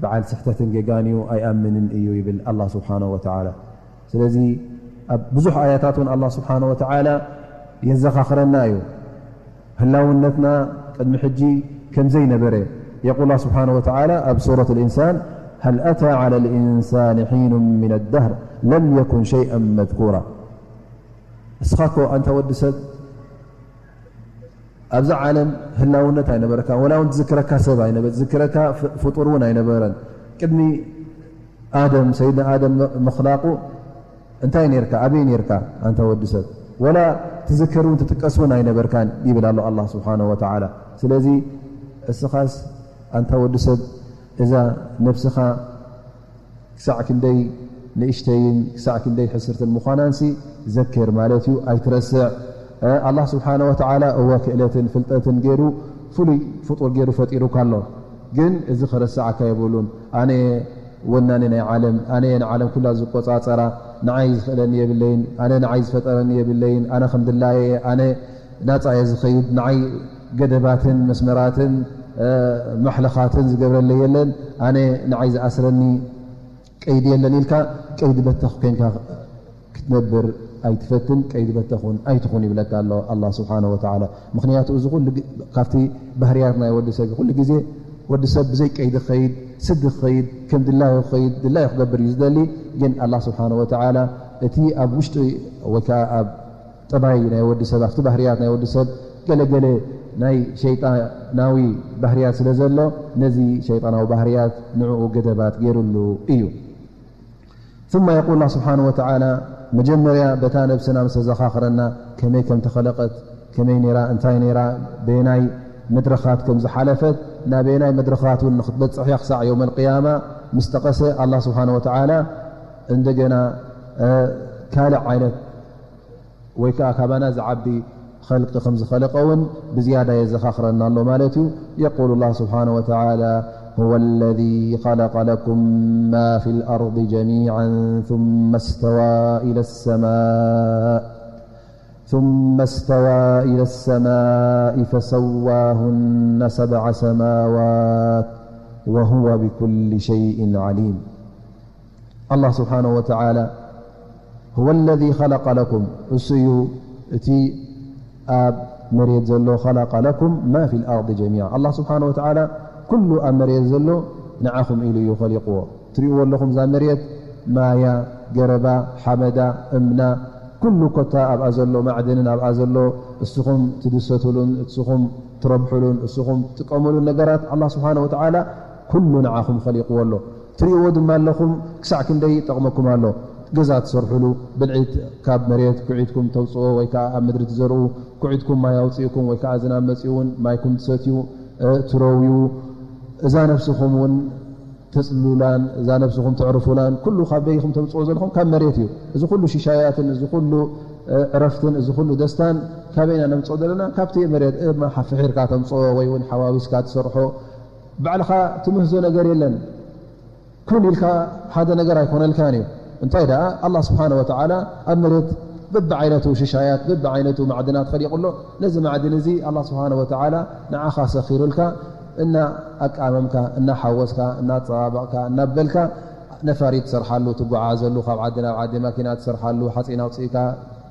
በዓል ስሕተትን ጌጋን እዩ፣ ኣይኣምንን እዩ ይብል ኣላህ ስብሓነሁ ወተዓላ። ስለዚ ኣብ ብዙሕ ኣያታት እውን ኣላህ ስብሓነሁ ወተዓላ የዘኻኽረና እዩ። ህላውነትና ቅድሚ ሕጂ ከም ዘይነበረ። የቁል ኣላህ ስብሓነሁ ወተዓላ ኣብ ሱረት ልኢንሳን፣ هل أتى على الإنسان حين من الدهر لم يكن شيئا مذكورا። እስኻ እኮ ኣንታ ወዲ ሰብ ኣብዛ ዓለም ህላውነት ኣይነበረካ፣ ወላ እውን ትዝክረካ ሰብ ኣይነበ-፣ ትዝክረካ ፍ-፣ ፍጡር እውን ኣይነበረን። ቅድሚ ኣደም፣ ሰይድና ኣደም ም-፣ ምኽላቁ እንታይ ኔርካ? ኣበይ ኔርካ ኣንታ ወዲ ሰብ? ወላ ትዝከር እውን ትጥቀስ እውን ኣይነበርካን ይብል ኣሎ ኣላህ ስብሓነሁ ወተዓላ። ስለዚ እስኻስ ኣንታ ወዲ ሰብ እዛ ነብስኻ ክሳዕ ክንደይ ንእሽተይን ክሳዕ ክንደይ ሕስርትን ምዃናንሲ ዘክር ማለት እዩ፣ ኣይትረስዕ። እ፣ ኣላህ ስብሓነ ወተዓላ እወ ክእለትን ፍልጠትን ገይሩ ፍሉይ ፍጡር ገይሩ ፈጢሩካ ኣሎ። ግን እዚ ክረስዓካ የብሉን። ኣነ ወናኒ ናይ ዓለም፣ ኣነ ንዓለም ኩላ ዝቆጻጸራ፣ ንዓይ ዝኽእለኒ የብለይን፣ ኣነ ንዓይ ዝፈጠረኒ የብለይን፣ ኣነ ከም ድላየ እየ፣ ኣነ ናጻ እየ ዝኸይድ፣ ንዓይ ገደባትን መስመራትን፣ እ፣ ማሕለኻትን ዝገብረለይ የለን፣ ኣነ ንዓይ ዝኣስረኒ ቀይዲ የለን ኢልካ ቀይዲ በተኽ ኮንካ ክትነብር ኣይትፈትን፣ ቀይዲ በተኽ እውን ኣይትኹን ይብለካ ኣሎ ኣላህ ስብሓነሁ ወተዓላ። ምኽንያቱ እዚ ኩሉ ግ-፣ ካብቲ ባህርያት ናይ ወዲ ሰብ እዩ። ኩሉ ግዜ ወዲ ሰብ ብዘይ ቀይዲ ክኸይድ፣ ስዲ ክኸይድ፣ ከም ድላዩ ክኸይድ፣ ድላዩ ክገብር እዩ ዝደሊ። ግን ኣላህ ስብሓነሁ ወተዓላ እቲ ኣብ ውሽጢ ወይ ከዓ ኣብ ጠባይ ናይ ወዲ ሰብ፣ ኣብቲ ባህርያት ናይ ወዲ ሰብ ገለገለ ናይ ሸይጣናዊ ባህርያት ስለ ዘሎ፣ ነዚ ሸይጣናዊ ባህርያት ንዕኡ ገደባት ገይሩሉ እዩ። ثم يقول الله سبحانه وتعالى، መጀመርያ በታ ነብስና ምስ ተዘኻኽረና፣ ከመይ ከም ተኸለቐት፣ ከመይ ነይራ፣ እንታይ ነይራ፣ በየናይ መድረኻት ከም ዝሓለፈት፣ ናበየናይ መድረኻት እውን ንክትበጽሕ እያ ክሳዕ የውመል ቅያማ ምስ ጠቐሰ፣ ኣላህ ስብሓነ ወተዓላ እንደገና፣ እ፣ ካልእ ዓይነት ወይ ከዓ ካባና ዝዓቢ ኸልቂ ከም ዝኸለቐ እውን ብዝያዳ የዘኻኽረና ኣሎ ማለት እዩ። يقول الله سبحانه وتعالى، هو الذي خلق لكم ما في الأرض جميعا ثم استوى إلى السماء، ثم استوى إلى السماء فسواهن سبع سماوات وهو بكل شيء عليم. ኣላህ ስብሓነሁ ወተዓላ፣ هو الذي خلق لكم፣ እሱ እዩ እቲ ኣብ መሬት ዘሎ، خلق لكم ما في الأرض جميعا። ኣላህ ስብሓነሁ ወተዓላ ኩሉ ኣብ መሬት ዘሎ ንዓኹም ኢሉ እዩ ኸሊቕዎ። ትሪእዎ ኣለኹም፣ እዛ መሬት ማያ፣ ገረባ፣ ሓመዳ፣ እምና፣ ኩሉ ኮታ ኣብኣ ዘሎ ማዕድንን ኣብኣ ዘሎ እስኹም ትድሰቱሉን እስኹም ትረብሑሉን እስኹም ትጥቀሙሉን ነገራት ኣላህ ስብሓነ ወተዓላ ኩሉ ንዓኹም ኸሊቕዎ ኣሎ። ትርእይዎ ድማ ኣለኹም ክሳዕ ክንደይ ይጠቕመኩም ኣሎ። ገዛ ትሰርሑሉ፣ ብልዒ ካብ መሬት ኩዒትኩም ተውፅኦ ወይ ከዓ ኣብ ምድሪ ትዘርኡ፣ ኩዒትኩም ማይ ኣውፅእኩም ወይ ከዓ ዝናብ መፂኡ እውን ማይኩም ትሰትዩ፣ እ፣ ትረውዩ። እዛ ነፍስኹም እውን ተጽልሉላን እዛ ነብስኹም ተዕርፉላን ኩሉ ካብ በይኹም ተምጽኦ ዘለኹም ካብ መሬት እዩ። እዚ ኩሉ ሽሻያትን እዚ ኩሉ፣ እ፣ ዕረፍትን እዚ ኩሉ ደስታን ካበይና ነምጽኦ ዘለና? ካብቲ መሬት እማ ሓፍሒርካ ተምጽኦ ወይ እውን ሓዋዊስካ ትሰርሖ ባዕልኻ ትምህዞ ነገር የለን። ኩን ኢልካ ሓደ ነገር ኣይኮነልካን እዩ። እንታይ ደኣ ኣላህ ስብሓነ ወተዓላ ኣብ መሬት በብዓይነቱ ሽሻያት በብዓይነቱ ማዕድናት ኸሊቑ ኣሎ። ነዚ ማዕድን እዚ ኣላህ ስብሓነ ወተዓላ ንዓኻ ሰኺሩልካ እና ኣቃመምካ፣ እናሓወስካ፣ እናፀባበቕካ፣ እናበልካ ነፋሪት ትሰርሓሉ፣ ትጓዓዘሉ፣ ካብ ዓዲ ናብ ዓዲ ማኪና ትሰርሓሉ፣ ሓፂን ኣውፅእካ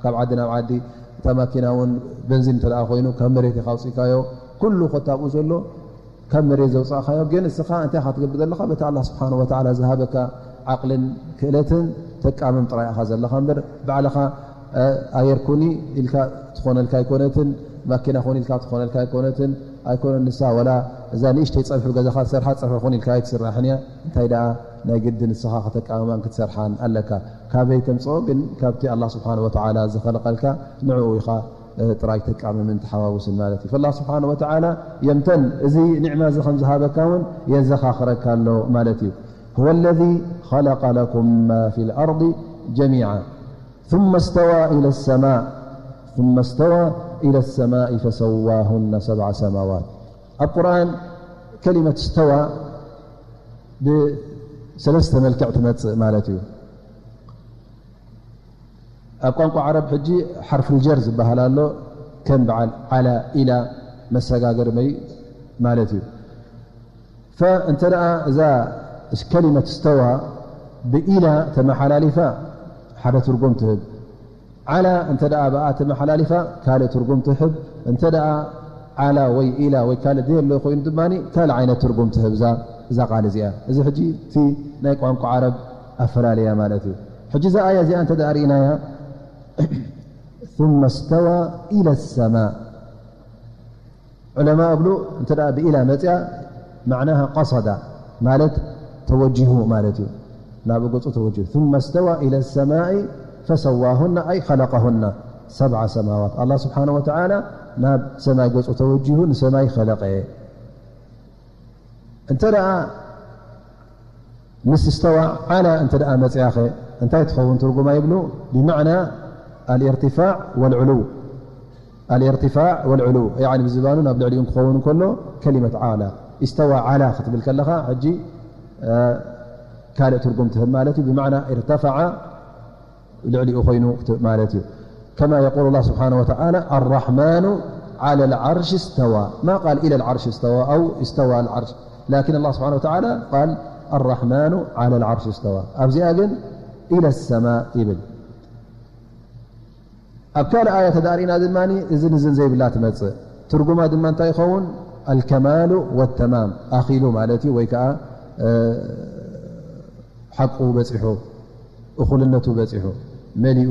ካብ ዓዲ ናብ ዓዲ፣ እታ ማኪና እውን በንዚን እንተ ደኣ ኮይኑ ካብ መሬት ኢኻ ኣውፅእካዮ። ኩሉ ኮታ ኣብኡ ዘሎ ካብ መሬት ዘውፃእካዮ፣ ግን እስኻ እንታይ ኢኻ ትገብር ዘለኻ? በቲ ኣላህ ስብሓነ ወተዓላ ዝሃበካ ዓቕልን ክእለትን ተቃምም ጥራይ ኢኻ ዘለኻ እምበር ባዕልኻ፣ እ፣ ኣየር ኩኒ ኢልካ ትኾነልካ ኣይኮነትን፣ ማኪና ኩኒ ኢልካ ትኾነልካ ኣይኮነትን፣ ኣይኮነን ንሳ ወላ እዛ ንእሽተይ ጸብሒ ገዛኻ ትሰርሓ ጸብሒ ኩኒ ኢልካ ኣይትስራሕን እያ። እንታይ ደኣ ናይ ግዲ ንስኻ ከተቃምማን ክትሰርሓን ኣለካ። ካበይ ተምጽኦ ግን? ካብቲ ኣላህ ስብሓነ ወተዓላ ዝኸለቐልካ ንዕኡ ኢኻ፣ እ፣ ጥራይ ተቃምምን ተሓዋውስን ማለት እዩ። ፈላህ ስብሓነ ወተዓላ የምተን እዚ ኒዕማ እዚ ከም ዝሃበካ እውን የዘኻኽረካ ኣሎ ማለት እዩ። هو الذي خلق لكم ما في الأرض جميعا ثم استوى إلى السماء ثم استوى إلى السماء فسواهن سبع سماوات። ኣብ ቁርኣን ከሊመት እስተዋ ብሰለስተ መልክዕ ትመጽእ ማለት እዩ። ኣብ ቋንቋ ዓረብ ሕጂ ሓርፍ ልጀር ዝበሃል ኣሎ። ከም በዓል ዓላ፣ ኢላ መሰጋገሪ መይ ማለት እዩ። ፈእንተ ደኣ እዛ ከሊመት እስተዋ ብኢላ ተመሓላሊፋ ሓደ ትርጉም ትህብ። ዓላ እንተ ደኣ ብኣ ተመሓላሊፋ ካልእ ትርጉም ትህብ። እንተ ደኣ ዓላ ወይ ኢላ ወይ ካልእ ዘየሎ ኮይኑ ድማ ካልእ ዓይነት ትርጉም ትህብ እዛ፣ እዛ ቃል እዚኣ። እዚ ሕጂ እቲ ናይ ቋንቋ ዓረብ ኣፈላለያ ማለት እዩ። ሕጂ እዛ ኣያ እዚኣ እንተ ደኣ ርኢናያ ثم استوى إلى السماء ዑለማ እብሉ እንተ ደኣ ብኢላ መፅያ ማዕናሃ ቀሰዳ ማለት ተወጂሁ ማለት እዩ። ናብ ገፁ ተወጂሁ ثم استوى إلى السماء فسواهن أي خلقهن سبع سماوات ኣላህ ስብሓነ ወተዓላ ናብ ሰማይ ገፁ ተወጂሁ ንሰማይ ኸለቐ። እንተ ደኣ ምስ እስተዋ ዓላ እንተ ደኣ መፅያኸ እንታይ ትኸውን ትርጉማ ይብሉ? ብማዕና الارتفاع والعلو الارتفاع والعلو يعني ብዝባኑ ናብ ልዕሊኡ ክኸውን እንከሎ ከሊመት ዓላ እስተዋ ዓላ ክትብል ከለኻ ሕጂ ካልእ ትርጉም ትህብ ማለት እዩ። ብማዕና ارتفع ልዕሊኡ ኮይኑ ማለት እዩ። كما يقول الله سبحانه وتعالى الرحمن على العرش استوى ما قال إلى العرش استوى أو استوى العرش لكن الله سبحانه وتعالى قال الرحمن على العرش استوى ኣብዚኣ ግን إلى السماء ይብል። ኣብ ካልእ ኣያ ተዳሪእና ድማ እዝን እዝን ዘይብላ ትመፅእ። ትርጉማ ድማ እንታይ ይኸውን? الكمال والتمام ኣኺሉ ማለት እዩ ወይ ከዓ ሓቁ በፂሑ እኹልነቱ በፂሑ መሊኡ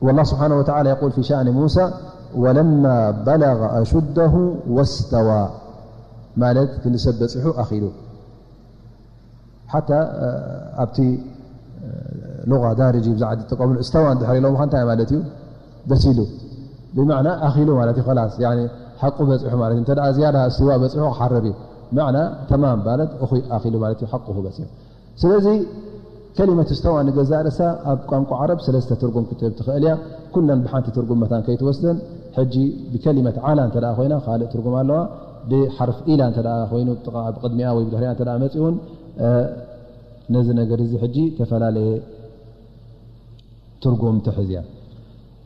والله سبحانه وتعالى يقول في شأن موسى ولما بلغ أشده واستوى ማለት ክንዲ ሰብ በፂሑ ኣኺሉ ሓታ ኣብቲ ሉغة ዳርጂ ብዛዕባ ዝጥቀምሉ እስተዋ እንድሕር ኢሎምኻ እንታይ ማለት እዩ? በሲሉ ብማዕና ኣኺሉ ማለት እዩ። ኸላስ ሓቁ በፂሑ ማለት እዩ። እንተ ዝያዳ እስትዋ በፂሑ ክሓርር እዩ። ማዕና ተማም ማለት እኹይ ኣኺሉ ማለት እዩ። ሓቁ በፂሑ ስለዚ ከሊመት እስተዋ ንገዛእ ርእሳ ኣብ ቋንቋ ዓረብ ሰለስተ ትርጉም ክትህብ ትኽእል እያ። ኩለን ብሓንቲ ትርጉም መታን ከይትወስደን። ሕጂ ብከሊመት ዓላ እንተ ደኣ ኮይና ካልእ ትርጉም ኣለዋ። ብሓርፍ ኢላ እንተ ደኣ ኮይኑ ብጥቓ ብቅድሚኣ ወይ ብድሕሪኣ እንተ ደኣ መጺኡን ነዚ ነገር እዚ ሕጂ ተፈላለየ ትርጉም ትሕዝ እያ።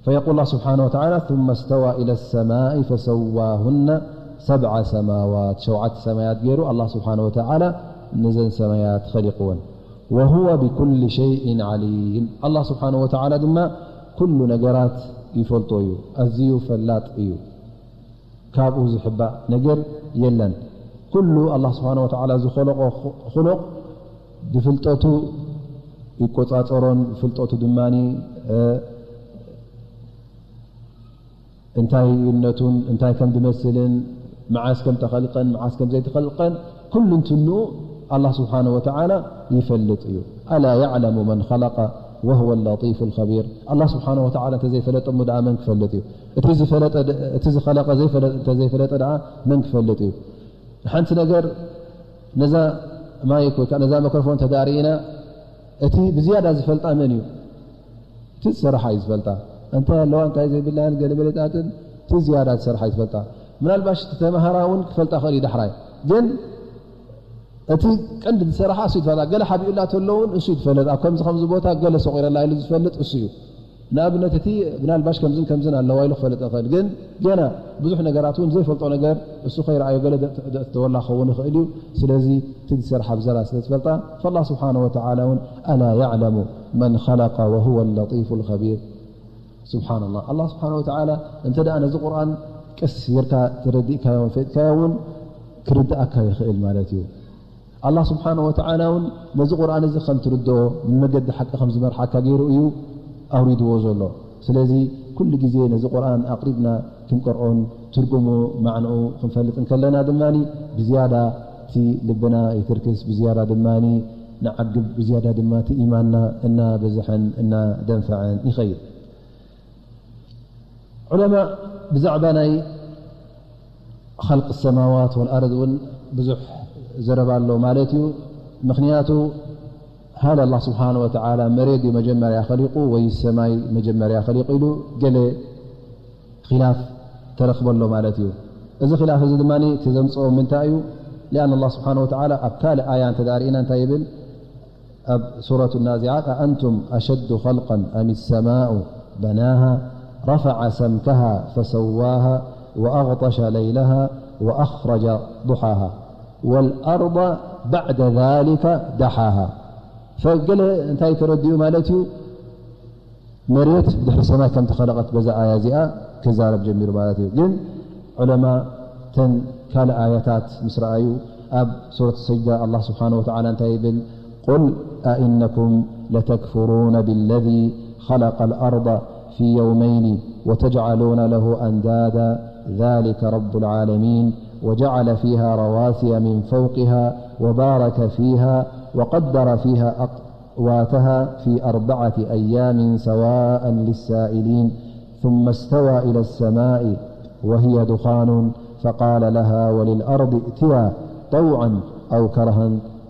فيقول الله سبحانه وتعالى ثم استوى إلى السماء فسواهن سبع سماوات ሸውዓተ ሰማያት ገይሩ ኣላህ ስብሓን ወተዓላ ነዘን ሰማያት ኸሊቕወን። وهو بكل شيء عليم ኣላህ ስብሓን ወተዓላ ድማ ኩሉ ነገራት ይፈልጦ እዩ፣ ኣዝዩ ፈላጥ እዩ። ካብኡ ዝሕባእ ነገር የለን። ኩሉ ኣላህ ስብሓን ወተዓላ ዝኸለቆ ኹሉቕ ብፍልጠቱ ይቆፃፀሮን ብፍልጠቱ ድማ እንታይ እዩነቱን እንታይ ከም ዝመስልን መዓስ ከም ተኸልቀን መዓስ ከም ዘይተኸልቀን ኩሉ እንትንኡ ኣላህ ስብሓነ ወተዓላ ይፈልጥ እዩ። ኣላ ያዕለሙ መን ኸለቀ ወሁወ ለጢፉ ልኸቢር። ኣላህ ስብሓነ ወተዓላ እንተዘይፈለጠ እሞ ደኣ መን ክፈልጥ እዩ? እቲ ዝፈለጠ ድ-፣ እቲ ዝኸለቀ ዘይፈለ-፣ እንተዘይፈለጠ ደኣ መን ክፈልጥ እዩ? ንሓንቲ ነገር ነዛ ማይክ ወይ ከዓ ነዛ መክሮፎን ተዳርኢና እቲ ብዝያዳ ዝፈልጣ መን እዩ? እቲ ዝሰርሓ እዩ ዝፈልጣ። እንታይ ኣለዋ እንታይ ዘይብላን ገለመለጣትን እቲ ዝያዳ ዝሰርሓ እዩ ዝፈልጣ። ምናልባሽ እቲ ተምሃራ እውን ክፈልጣ ክእል እዩ ዳሕራይ። ግን እቲ ቀንዲ ዝሰርሓ እሱ ይፈልጣ። ገለ ሓቢኡላ ተሎ እውን እሱ ይፈልጥ። ኣብ ከምዚ ከምዚ ቦታ ገለ ሰቂረላ ኢሉ ዝፈልጥ እሱ እዩ። ንኣብነት እቲ ምናልባሽ ከምዝን ከምዝን ኣለዋ ኢሉ ክፈልጥ ይኽእል። ግን ገና ብዙሕ ነገራት እውን ዘይፈልጦ ነገር እሱ ከይረኣዮ ገለ ደእተወላ ክኸውን ይኽእል እዩ። ስለዚ እቲ ዝሰርሓ ብዘራ ስለ ዝፈልጣ፣ ፈላ ስብሓነ ወተዓላ እውን ኣላ ያዕለሙ መን ኸለቀ ወሁወ ለጢፉ ልኸቢር። ስብሓንላህ። ኣላህ ስብሓነ ወተዓላ እንተ ደኣ ነዚ ቁርኣን ቀስ ጌርካ ተረዲእካዮን ፈጥካዮ እውን ክርድኣካ ይኽእል ማለት እዩ። ኣላህ ስብሓነ ወተዓላ እውን ነዚ ቁርኣን እዚ ከም ትርድኦ፣ ንመገዲ ሓቂ ከም ዝመርሓካ ገይሩ እዩ ኣውሪድዎ ዘሎ። ስለዚ ኩሉ ግዜ ነዚ ቁርኣን ኣቕሪብና ክንቀርኦን ትርጉሙ ማዕንኡ ክንፈልጥ እንከለና ድማ ብዝያዳ እቲ ልብና ይትርክስ፣ ብዝያዳ ድማ ንዓግብ፣ ብዝያዳ ድማ እቲ ኢማንና እናበዝሐን እናደንፈዐን ይኸይድ። ዑለማእ ብዛዕባ ናይ ኸልቅ ሰማዋት ወልኣርድ እውን ብዙሕ ዘረባ ኣሎ ማለት እዩ። ምኽንያቱ ሃለ ኣላህ ስብሓነ ወተዓላ መሬት ድዩ መጀመርያ ኸሊቁ ወይ ሰማይ መጀመርያ ኸሊቁ ኢሉ ገለ ኺላፍ ተረኽበ ኣሎ ማለት እዩ። እዚ ኺላፍ እዚ ድማ እቲ ዘምፅኦ ምንታይ እዩ? ሊኣን ኣላህ ስብሓነ ወተዓላ ኣብ ካልእ ኣያ እንተ ርኢና እንታይ ይብል? ኣብ ሱረቱ ናዚዓት፣ أأنتم أشد خلقا أم السماء بناها رفع سمكها فسواها وأغطش ليلها وأخرج ضحاها والأرض بعد ذلك دحاها። ፈገለ እንታይ ተረዲኡ ማለት እዩ? መሬት ብድሕሪ ሰማይ ከም ተኸለቐት በዛ ኣያ እዚኣ ክዛረብ ጀሚሩ ማለት እዩ። ግን ዑለማ ተን ካልእ ኣያታት ምስ ረኣዩ ኣብ ሱረት ሰጅዳ ኣላህ ስብሓነ ወተዓላ እንታይ ይብል? قل أئنكم لتكفرون بالذي خلق الأرض في يومين وتجعلون له أندادا ذلك رب العالمين وجعل فيها رواسي من فوقها وبارك فيها وقدر فيها أقواتها في أربعة أيام سواء للسائلين ثم استوى إلى السماء وهي دخان فقال لها وللأرض ائتيا طوعا أو كرها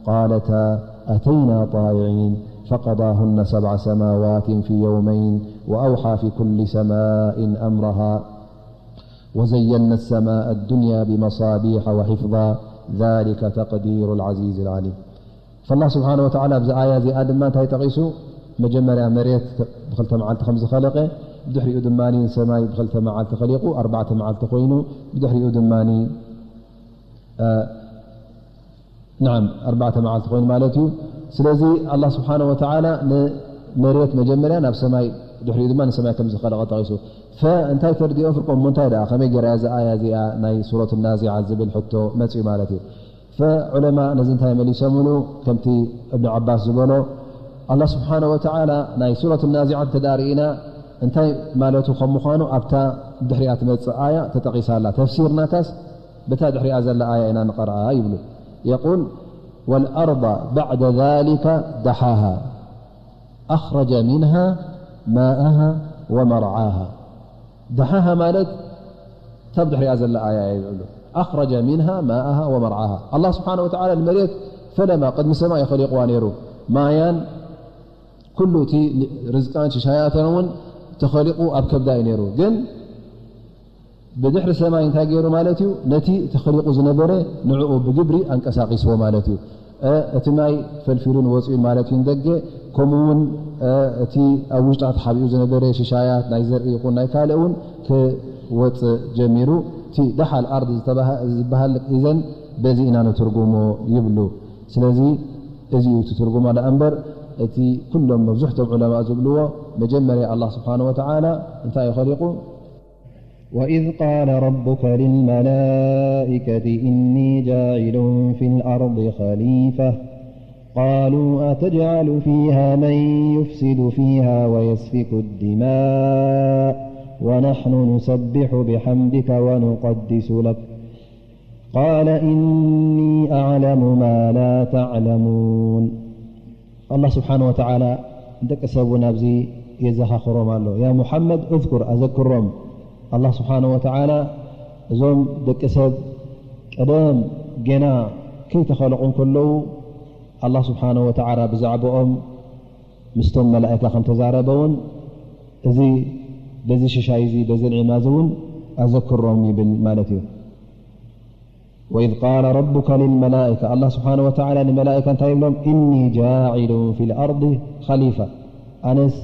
قالتا أتينا طائعين فقضاهن سبع سماوات في يومين وأوحى في كل سماء أمرها وزينا السماء الدنيا بمصابيح وحفظا ذلك تقدير العزيز العليم. ፈላህ ስብሓነ ወተዓላ ኣብዚ ኣያ እዚኣ ድማ እንታይ ጠቒሱ? መጀመርያ መሬት ብክልተ መዓልቲ ከም ዝኸለቐ፣ ብድሕሪኡ ድማ ንሰማይ ብክልተ መዓልቲ ኸሊቑ፣ ኣርባዕተ መዓልቲ ኮይኑ፣ ብድሕሪኡ ድማ፣ እ፣ ናዓም፣ ኣርባዕተ መዓልቲ ኮይኑ ማለት እዩ። ስለዚ ኣላህ ስብሓነ ወተዓላ ንመሬት መጀመርያ ናብ ሰማይ፣ ብድሕሪኡ ድማ ንሰማይ ከም ዝኸለቐ ጠቒሱ። ፈ-፣ እንታይ ተርዲኦም ፍርቆም እሞ እንታይ ደኣ፣ ከመይ ገይራ እያ እዛ ኣያ እዚኣ ናይ ሱረት ናዚዓት ዝብል ሕቶ መፅኡ ማለት እዩ። ፈዑለማ ነዚ እንታይ መሊሶምሉ? ከምቲ እብን ዓባስ ዝበሎ፣ ኣላህ ስብሓነ ወተዓላ ናይ ሱረት ናዚዓት እንተ ደኣ ርኢና እንታይ ማለቱ ከም ምዃኑ ኣብታ ድሕሪኣ ትመጽእ ኣያ ተጠቒሳ ኣላ። ተፍሲርናታስ በታ ድሕሪኣ ዘላ ኣያ ኢና ንቐርኣ ይብሉ። የቁል፣ ወልኣርض ባዕደ ዛሊከ ደሓሃ ኣኽረጀ ሚንሃ ማኣሃ ወመርዓሃ። ደሓሃ ማለት እታ ብድሕሪኣ ዘላ ኣያ እያ ይብሉ። ኣኽረጀ ሚንሃ ማኣሃ ወመርዓሃ። ኣላህ ስብሓነ ወተዓላ ንመሬት ፈለማ ቅድሚ ሰማይ እዩ ኸሊቕዋ ነይሩ። ማያን ኩሉ እቲ ርዝቃን ሽሻያትን እውን ተኸሊቑ ኣብ ከብዳ እዩ ነይሩ። ግን ብድሕሪ ሰማይ እንታይ ገይሩ ማለት እዩ? ነቲ ተኸሊቑ ዝነበረ ንዕኡ ብግብሪ ኣንቀሳቒስዎ ማለት እዩ። እ፣ እቲ ማይ ፈልፊሉን ወፂኡን ማለት እዩ ንደገ። ከምኡ እውን፣ እ፣ እቲ ኣብ ውሽጣ ተሓቢኡ ዝነበረ ሽሻያት ናይ ዘርኢ ይኹን ናይ ካልእ እውን ክወፅእ ጀሚሩ። እቲ ደሓል ኣርድ ዝተባሃ-፣ ዝበሃል ኢዘን በዚ ኢና ንትርጉሞ ይብሉ። ስለዚ እዚ እዩ እቲ ትርጉማ ደኣ እምበር እቲ ኩሎም መብዝሕቶም ዑለማእ ዝብልዎ መጀመርያ ኣላህ ስብሓነ ወተዓላ እንታይ እዩ ኸሊቑ? وإذ قال ربك للملائكة إني جاعل في الأرض خليفة قالوا أتجعل فيها من يفسد فيها ويسفك الدماء ونحن نسبح بحمدك ونقدس لك. قال إني أعلم ما لا تعلمون. ኣላህ ስብሓነ ወተዓላ ደቂ ሰብ እውን ኣብዚ የዘኻኽሮም ኣሎ። ያ ሙሓመድ፣ እዝኩር፣ ኣዘክሮም። ኣላህ ስብሓነ ወተዓላ እዞም ደቂ ሰብ ቀደም ገና ከይተኸለቑ እንከለዉ ኣላህ ስብሓነ ወተዓላ ብዛዕባኦም ምስቶም መላእካ ከም ተዛረበ እውን፣ እዚ በዚ ሽሻይ እዚ፣ በዚ ንዒማ እዚ እውን ኣዘክሮም ይብል ማለት እዩ። وإذ قال ربك للملائكة፣ ኣላህ ስብሓነ ወተዓላ ንመላእካ እንታይ ይብሎም? إني جاعل في الأرض خليفة، ኣነስ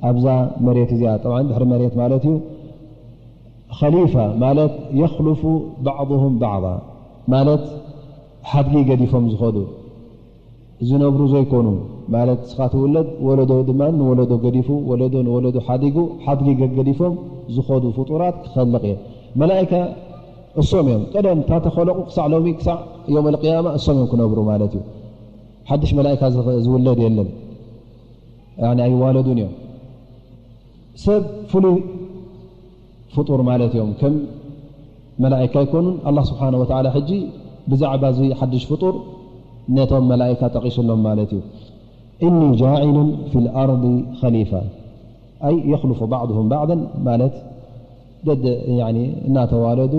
ኣብዛ መሬት እዚኣ፣ ጠብዓን ድሕሪ መሬት ማለት እዩ፣ ኸሊፋ ማለት يخلف بعضهم بعضا ማለት ሓድጊ ገዲፎም ዝኸዱ ዝነብሩ ዘይኮኑ ማለት፣ ንስኻ ትውለድ፣ ወለዶ ድማ ንወለዶ ገዲፉ፣ ወለዶ ንወለዶ ሓዲጉ፣ ሓድጊ ገገዲፎም ዝኸዱ ፍጡራት ክኸልቕ እየ። መላእካ እሶም እዮም። ቀደም እታ ተኸለቑ ክሳዕ ሎሚ፣ ክሳዕ ዮም ኣልቅያማ እሶም እዮም ክነብሩ ማለት እዩ። ሓድሽ መላእካ ዝኸ-፣ ዝውለድ የለን። ያኒ ኣይዋለዱን እዮም። ሰብ ፍሉይ ፍጡር ማለት እዮም። ከም መላእካ ኣይኮኑን። ኣላህ ስብሓነ ወተዓላ ሕጂ ብዛዕባ እዚ ሓድሽ ፍጡር ነቶም መላእካ ጠቒሱሎም ማለት እዩ። إني جاعل في الأرض خليفة، أي يخلف بعضهم بعضا ማለት ደደ-፣ ያኒ እናተዋለዱ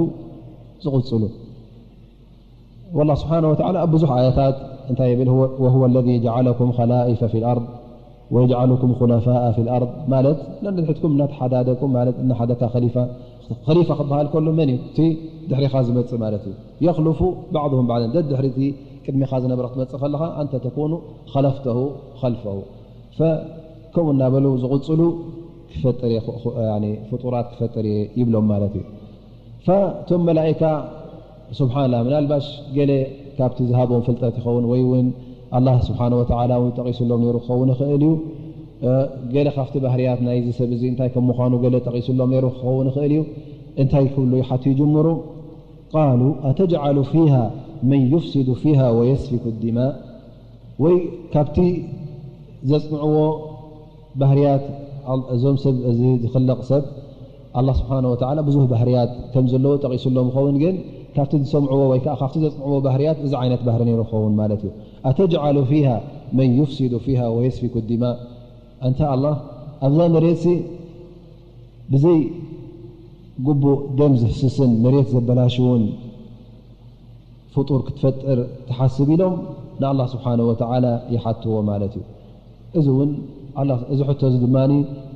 ዝቕጽሉ። والله سبحانه وتعالى ኣብ ብዙሕ ኣያታት እንታይ ይብል? هو، وهو الذي جعلكم خلائف في الأرض ويجعلكم خلفاء في الأرض ማለት ነንድሕትኩም እናተሓዳደኩም ማለት፣ እናሓደካ ኸሊፋ፣ ኸሊፋ ክበሃል ከሎ መን እዩ? እቲ ድሕሪኻ ዝመጽእ ማለት እዩ። يخلف بعضهم بعضا፣ ደድሕሪ እቲ ቅድሚኻ ዝነበረ ክትመጽእ ከለኻ፣ أنت تكون خلفته خلفه، ፈ-፣ ከምኡ እናበሉ ዝቕጽሉ ክፈጥር እየ፣ ኹ-፣ ኹ-፣ ያኒ ፍጡራት ክፈጥር እየ ይብሎም ማለት እዩ። ፈቶም መላኢካ ስብሓንላ፣ ምናልባሽ ገለ ካብቲ ዝሃቦም ፍልጠት ይኸውን፣ ወይ እውን ኣላህ ስብሓን ወተዓላ እውን ጠቒሱሎም ነይሩ ክኸውን ይኽእል እዩ። እ፣ ገለ ካብቲ ባህርያት ናይዚ ሰብ እዚ እንታይ ከም ምዃኑ ገለ ጠቒሱሎም ነይሩ ክኸውን ይኽእል እዩ። እንታይ ክብሉ ይሓቱ ይጅምሩ? ቃሉ ኣተጅዓሉ ፊሃ መን ዩፍሲዱ ፊሃ ወየስፊኩ ዲማእ፣ ወይ ካብቲ ዘጽንዕዎ ባህርያት፣ ኣል-፣ እዞም ሰብ፣ እዚ ዝኽለቕ ሰብ፣ ኣላህ ስብሓነ ወተዓላ ብዙህ ባህርያት ከም ዘለዎ ጠቒሱሎም ይኸውን፣ ግን ካብቲ ዝሰምዕዎ ወይ ከዓ ካብቲ ዘጽንዕዎ ባህርያት እዚ ዓይነት ባህሪ ነይሩ ክኸውን ማለት እዩ። ኣተጅዓሉ ፊሃ መን ዩፍሲዱ ፊሃ ወየስፊኩ ዲማእ፣ ኣንታ ኣላህ፣ ኣብዛ መሬትሲ ብዘይ ግቡእ ደም ዘፍስስን መሬት ዘበላሽውን ፍጡር ክትፈጥር ትሓስብ ኢሎም ንኣላህ ስብሓነ ወተዓላ ይሓትዎ ማለት እዩ። እዚ እውን ኣላህ፣ እዚ ሕቶ እዚ ድማ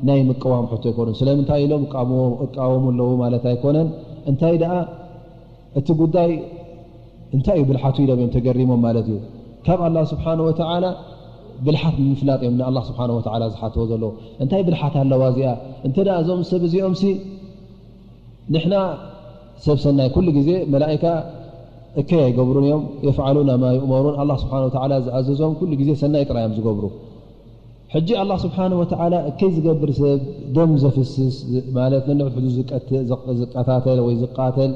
ናይ ምቅዋም ሕቶ ኣይኮኑን። ስለምንታይ ኢሎም እቃወሙ፣ እቃወሙ ኣለዉ ማለት ኣይኮነን። እንታይ ደኣ እቲ ጉዳይ እንታይ እዩ ብልሓቱ ኢሎም እዮም ተገሪሞም ማለት እዩ። ካብ ኣላህ ስብሓነ ወተዓላ ብልሓት ንምፍላጥ እዮም ንኣላህ ስብሓነ ወተዓላ ዝሓትዎ ዘለዉ። እንታይ ብልሓት ኣለዋ እዚኣ? እንተ ደኣ እዞም ሰብ እዚኦምሲ ንሕና ሰብ ሰናይ ኩሉ ግዜ መላኢካ እከይ ኣይገብሩን እዮም። የፍዓሉና ማ ዩእመሩን። ኣላህ ስብሓነ ወተዓላ ዝኣዘዞም ኩሉ ግዜ ሰናይ ጥራይ እዮም ዝገብሩ። ሕጂ ኣላህ ስብሓነ ወተዓላ እከይ ዝገብር ሰብ፣ ደም ዘፍስስ፣ ማለት ነንሕድሕዱ ዝቀት-፣ ዝቅ-፣ ዝቀታተል ወይ ዝቃተል፣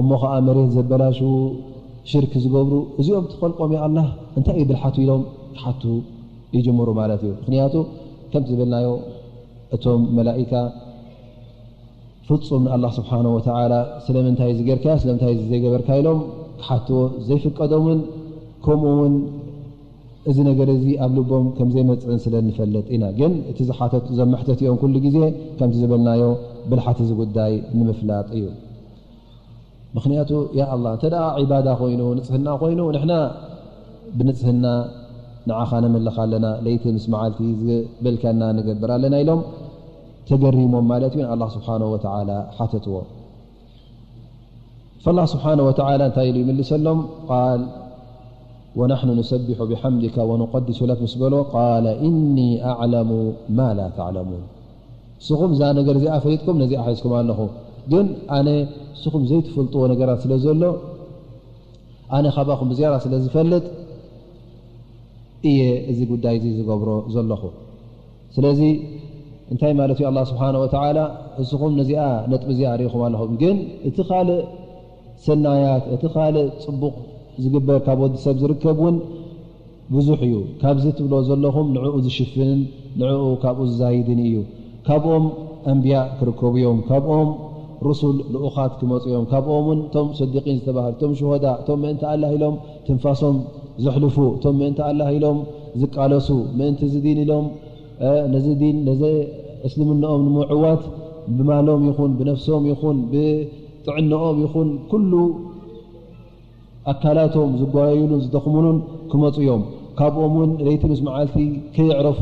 እሞ ኸዓ መሬት ዘበላሽዉ፣ ሽርክ ዝገብሩ፣ እዚኦም ትኸልቆም ያ ኣላህ እንታይ እዩ ብልሓቱ ኢሎም ክሓቱ ይጅምሩ ማለት እዩ። ምኽንያቱ ከምቲ ዝበልናዮ እቶም መላኢካ ፍጹም ንኣላህ ስብሓነ ወተዓላ ስለምንታይ እዚ ጌርካዮ፣ ስለምንታይ እዚ ዘይገበርካ ኢሎም ክሓትዎ ዘይፍቀዶምን፣ ከምኡ እውን እዚ ነገር እዚ ኣብ ልቦም ከም ዘይመጽእን ስለ ንፈልጥ ኢና። ግን እቲ ዝሓተት፣ እዞም መሕተቲኦም ኩሉ ግዜ ከምቲ ዝበልናዮ ብልሓት እዚ ጉዳይ ንምፍላጥ እዩ። ምኽንያቱ ያ ኣላህ፣ እንተ ደኣ ዒባዳ ኮይኑ፣ ንጽህና ኮይኑ፣ ንሕና ብንጽህና ንዓኻ ነምልኽ ኣለና፣ ለይቲ ምስ መዓልቲ ዝበልካና ንገብር ኣለና ኢሎም ተገሪሞም ማለት እዩ፣ ንኣላህ ስብሓነሁ ወተዓላ ሓተትዎ። ፈላህ ስብሓነሁ ወተዓላ እንታይ ኢሉ ይምልሰሎም? ቃል፣ ወናሕኑ ኑሰቢሑ ቢሓምዲካ ወኑቀዲሱ ለክ ምስ በሎ፣ ቃለ ኢኒ ኣዕለሙ ማ ላ ተዕለሙን። ንስኹም እዛ ነገር እዚኣ ፈሊጥኩም ነዚኣ ሒዝኩም ኣለኹም፣ ግን ኣነ ንስኹም ዘይትፈልጥዎ ነገራት ስለ ዘሎ፣ ኣነ ካባኹም ብዝያዳ ስለ ዝፈልጥ እየ እዚ ጉዳይ እዚ ዝገብሮ ዘለኹ። ስለዚ እንታይ ማለት እዩ? ኣላህ ስብሓነ ወተዓላ፣ ንስኹም ነዚኣ ነጥቢ እዚኣ ርኢኹም ኣለኹም፣ ግን እቲ ካልእ ሰናያት፣ እቲ ካልእ ጽቡቕ ዝግበር ካብ ወዲ ሰብ ዝርከብ እውን ብዙሕ እዩ። ካብዚ ትብሎ ዘለኹም ንዕኡ ዝሽፍንን ንዕኡ ካብኡ ዝዛይድን እዩ። ካብኦም ኣንብያ ክርከቡ እዮም። ካብኦም ሩሱል ልኡኻት ክመፁ እዮም። ካብኦም እውን እቶም ሰዲቂን ዝተባህሉ፣ እቶም ሹሃዳ፣ እቶም ምእንቲ ኣላህ ኢሎም ትንፋሶም ዘሕልፉ፣ እቶም ምእንቲ ኣላህ ኢሎም ዝቃለሱ፣ ምእንቲ እዚ ዲን ኢሎም፣ እ፣ ነዚ ዲን፣ ነዚ እስልምናኦም ንምዕዋት ብማሎም ይኹን ብነፍሶም ይኹን ብጥዕናኦም ይኹን ኩሉ ኣካላቶም ዝጓየዩሉን ዝደኽሙሉን ክመፁ እዮም። ካብኦም እውን ለይቲ ምስ መዓልቲ ከየዕረፉ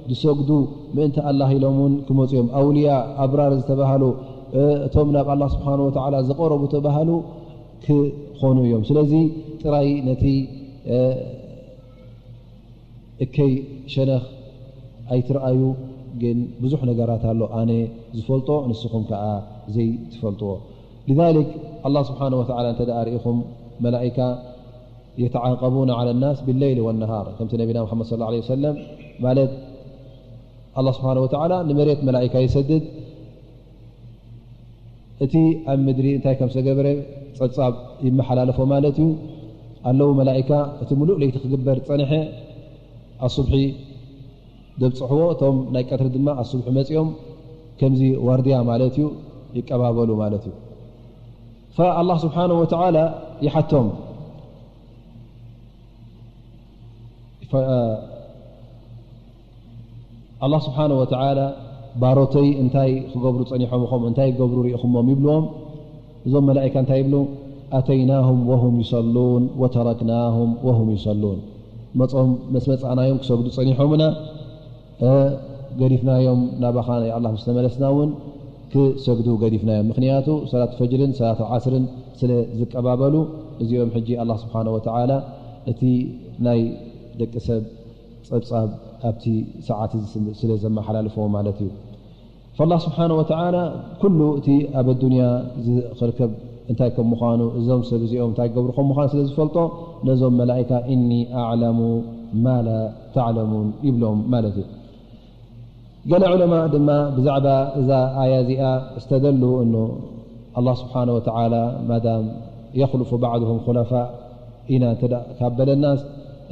ዝሰግዱ ምእንቲ ኣላህ ኢሎም እውን ክመፁ እዮም። ኣውልያ፣ ኣብራር ዝተባሃሉ፣ እ፣ እቶም ናብ ኣላህ ስብሓነ ወተዓላ ዝቐረቡ ተባሃሉ ክኾኑ እዮም። ስለዚ ጥራይ ነቲ፣ እ፣ እከይ ሸነኽ ኣይትርኣዩ፣ ግን ብዙሕ ነገራት ኣሎ ኣነ ዝፈልጦ ንስኹም ከኣ ዘይትፈልጥዎ። لذلك ኣላህ ስብሓነ ወተዓላ እንተ ደኣ ርኢኹም መላኢካ يتعاقبون على الناس بالليل والنهار ከምቲ ነቢና ሙሓመድ ሰለላሁ ዐለይሂ ወሰለም ማለት ኣላህ ስብሓነ ወተዓላ ንመሬት መላኢካ ይሰድድ እቲ ኣብ ምድሪ እንታይ ከም ዝተገበረ ጸብጻብ ይመሓላለፎ ማለት እዩ። ኣለዉ መላኢካ እቲ ምሉእ ለይቲ ክግበር ዝጸንሐ ኣሱብሒ ዘብጽሕዎ እቶም ናይ ቀትሪ ድማ ኣሱብሒ መጺኦም ከምዚ ዋርድያ ማለት እዩ ይቀባበሉ ማለት እዩ። ፈኣላህ ስብሓነ ወተዓላ ይሓቶም ኣላህ ስብሓነ ወተዓላ ባሮተይ እንታይ ክገብሩ ጸኒሖም ኢኹም እንታይ ክገብሩ ርኢኹሞም ይብልዎም። እዞም መላእካ እንታይ ይብሉ? ኣተይናሁም ወሁም ይሰሉን ወተረክናሁም ወሁም ይሰሉን። መጾም መስ መጻእናዮም ክሰግዱ ጸኒሖምና ገዲፍናዮም ናባኻ ናይ ኣላህ ምስ ተመለስና እውን ክሰግዱ ገዲፍናዮም። ምኽንያቱ ሰላት ፈጅርን ሰላት ዓስርን ስለ ዝቀባበሉ እዚኦም ሕጂ ኣላህ ስብሓነ ወተዓላ እቲ ናይ ደቂ ሰብ ጸብጻብ ኣብቲ ሰዓት እዚ ስለ ዘመሓላልፎ ማለት እዩ። ፈላህ ስብሓነ ወተዓላ ኩሉ እቲ ኣብ ኣዱንያ ዝኽርከብ እንታይ ከም ምዃኑ እዞም ሰብ እዚኦም እንታይ ገብሩ ከም ምዃኑ ስለ ዝፈልጦ ነዞም መላእካ እኒ ኣዕለሙ ማላ ተዕለሙን ይብሎም ማለት እዩ። ገለ ዑለማ ድማ ብዛዕባ እዛ ኣያ እዚኣ ዝተደሉ እኖ ኣላህ ስብሓነ ወተዓላ ማዳም የኽሉፉ ባዕድሁም ኹለፋእ ኢና እንተ ካብ በለናስ